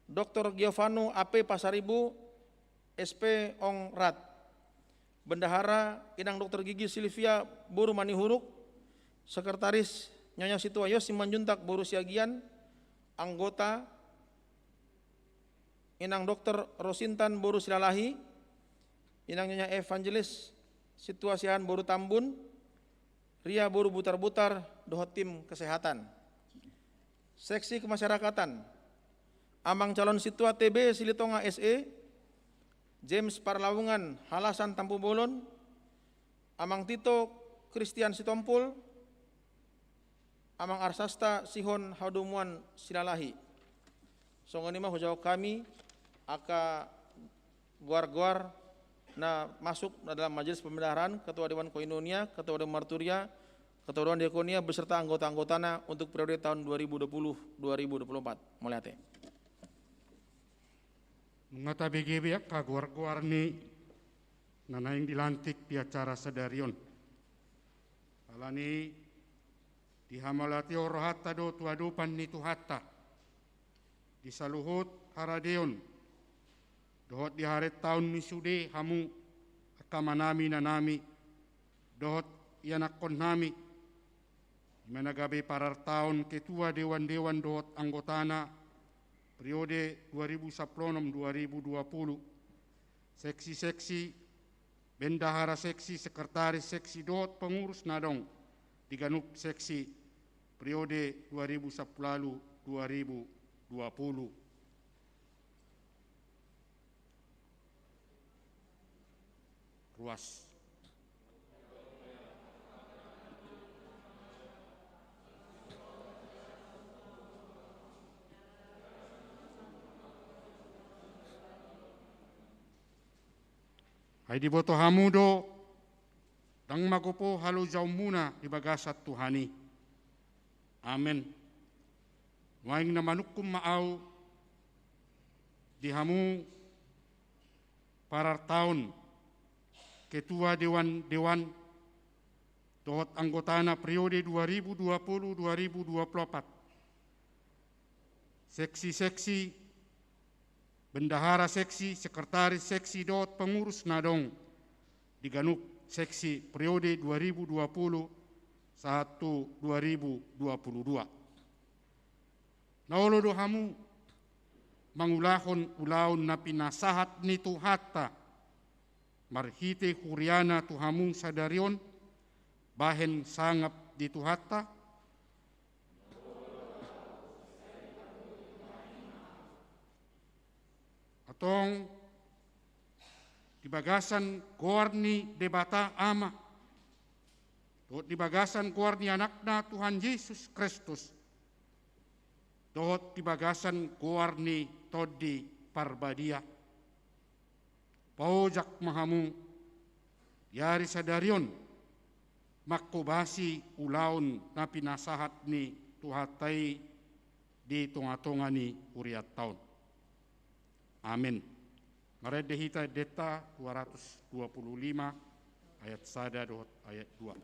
Doktor Giovanno A P Pasaribu, S P Ong Rat. Bendahara, Inang Doktor Gigi Silvia boru Manihuruk. Sekretaris, Nyonya Sintua Yos Simanjuntak boru Siagian. Anggota, Inang Doktor Rosintan boru Silalahi, Inang Nyonya Evangelis Sintua Siahaan boru Tambun, Ria boru Butarbutar, dohot tim kesehatan. Seksi kemasyarakatan, Amang calon sintua T B Silitonga, S E, James Parlaungan Halasan Tampubolon, Amang Tito Christian Sitompul, Amang Arsasta Sihon Hadomuan Silalahi. Songon i ma hujawab hami angka goar-goar na masuk na dalam Majelis Pembendaharaan, Ketua Dewan Koinonia, Ketua Dewan Marturia, Ketua Dewan Diakonia beserta anggota-anggotana untuk periode tahun dua ribu dua puluh dua ribu dua puluh empat. Mauliate. Nunga tabege be angka goar-goar ni na naeng dilantik di acara sadari on. Alani i, dihamauliateon rohanta do tu adopan ni Tuhanta di saluhut haradeon dohot di harentaon ni sude hamu angka amanami, inanami dohot ianakkonnami, di mana gabe parartaon ketua dewan-dewan dohot anggotana periode dua ribu sampulu onom dua ribu dua puluh, seksi-seksi, bendahara seksi, sekretaris seksi dohot pengurus na adong di ganup seksi periode dua ribu sampulu ualu dua ribu dua puluh. Ruas. Ai diboto hamu do ndang magopo halojaonmuna di bagasan Tuhan i. Amen. Nuaeng na manungkun ma ahu di hamu parartaon ketua dewan-dewan dohot anggotana periode dua ribu dua puluh dua ribu dua puluh empat. Seksi-seksi, bendahara seksi, sekretaris seksi dohot pengurus na adong di ganup seksi periode dua ribu dua puluh sahat tu dua ribu dua puluh dua. Na olo do hamu mangulahon ulaon na pinasahat ni Tuhanta marhite huriana tu hamu sadari on bahen sangap di Tuhanta? Antong di bagasan goar ni Debata Ama dohot di bagasan goar ni Anakna Tuhan Jesus Kristus dohot di bagasan goar ni Tondi Parbadia, paojak ma hamu di ari sadari on manghobasi ulaon na pinasahat ni Tuhanta i di tonga-tonga ni hurianta on. Amen. Marende hita endenta dua ratus dua puluh lima. ayat sada dohot ayat dua.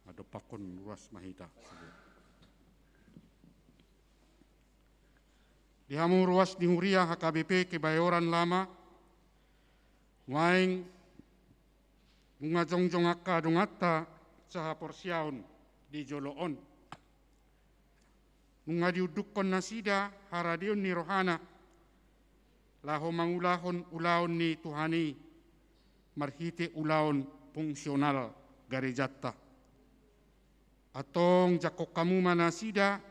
Mandompakkon ruas ma hita. Di hamu ruas ni huria H K B P Kebayoran Lama, nuaeng nunga jongjong angka donganta sahaporseaon di jolo on. Nunga diundukkon nasida haradeon ni rohana laho mangulahon ulaon ni Tuhan i marhite ulaon fungsional garejanta. Antong jangkon hamu ma nasida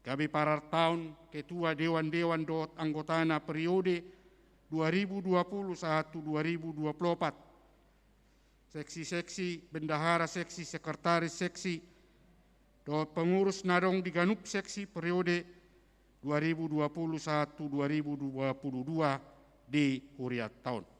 gabe parartaon ketua dewan-dewan dohot anggotana periode dua ribu dua puluh sahat tu dua ribu dua puluh opat, seksi-seksi, bendahara seksi, sekretaris seksi, dohot pengurus na adong di ganup seksi periode dua ribu dua puluh sahat tu dua ribu dua puluh dua di hurianta on.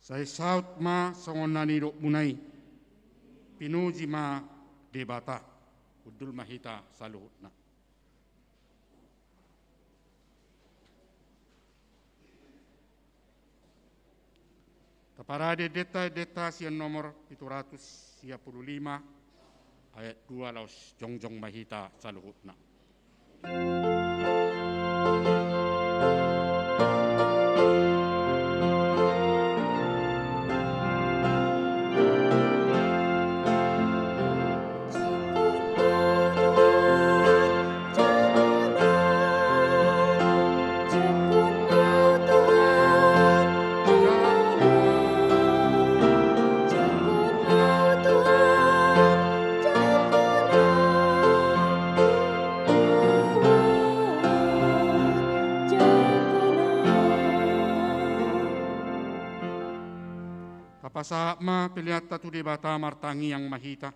Sai saut ma songon na nidokmuna i. Pinuji ma Debata. Hundul ma hita saluhutna. Taparade ende-endenta sian nomor pitu ratus sia pulu lima, ayat dua laos jongjong ma hita saluhutna. Tapasahat ma peleanta tu Debata, martangiang ma hita.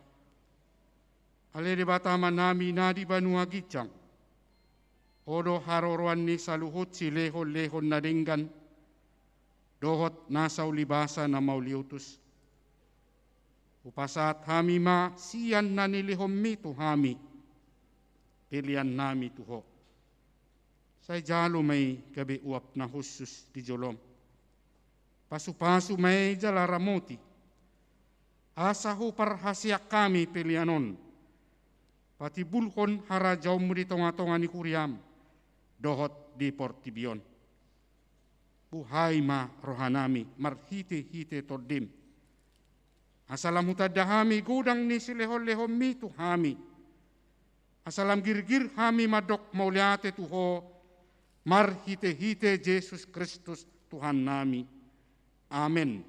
Ale Debata Amanami na di banua ginjang, Ho do haroroan ni saluhut silehon-lehon na denggan dohot nasa ulibasa na mauliutus. Hupasahat hami ma sian na nilehonmi tu hami peleannami tu Ho. Sai jalo ma i gabe uap na hushus di jolom. Pasu-pasu ma i jala ramoti, asa huparhaseang hami pelean on Patimbulhon harajaonmu di tongatonga ni kuriam dohot di portibi on. Buhai ma rohanami marhitehite Tondim, asa lam hutanda hami godang ni silehonlehonmi tu hami, asa lam girgir hami mandok mauliate tu Ho marhitehite Jesus Kristus Tuhannami. Amen.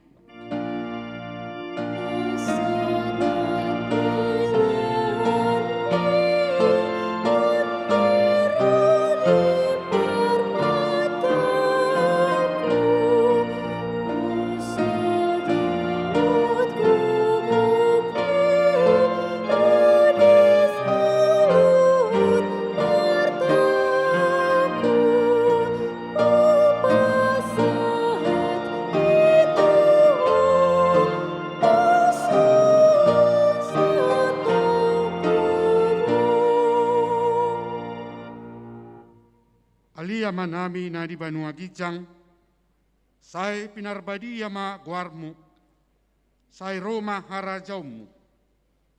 Ale Amanami na di banua ginjang, sai pinarbadia ma goarmu, sai ro ma harajaonmu,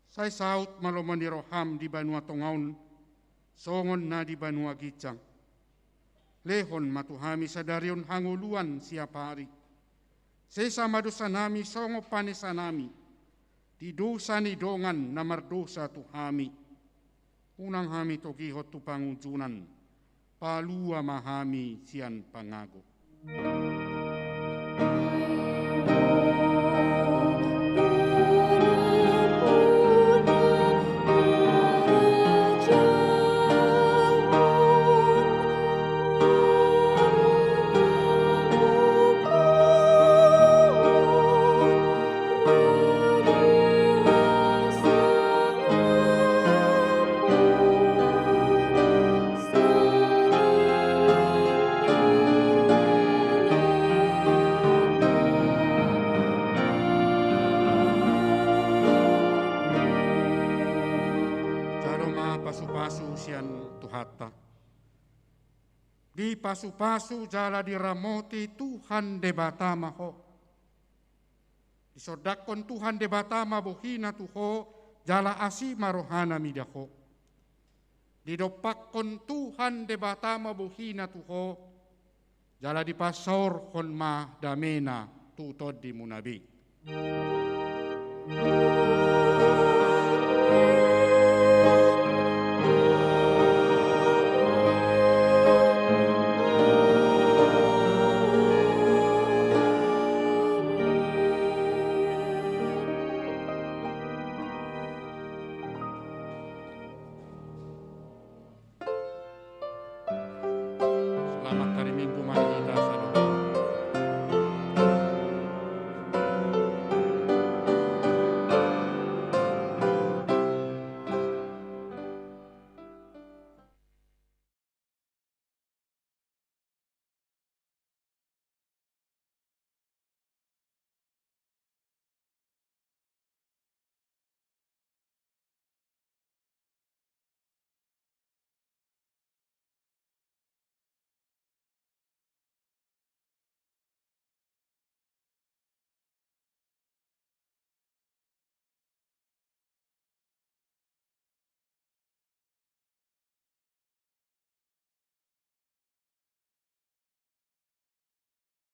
sai saut ma lomo ni roham di banua tonga on, songon na di banua ginjang. Lehon ma tu hami sadari on hangoluan siapari. Sesa ma dosanami songon panesanami di dosa ni dongan na mardosa tu hami. Unang hami togihon tu pangunjunan, palua ma hami sian pangago. Jalo ma pasupasu sian Tuhanta. Dipasupasu jala diramoti Tuhan Debata ma ho. Disondangkon Tuhan Debata ma bohina tu ho, jala asi ma rohana mida ho. Didompakkon Tuhan Debata ma bohina tu ho, jala dipasaorhon ma damena tu tondimuna be.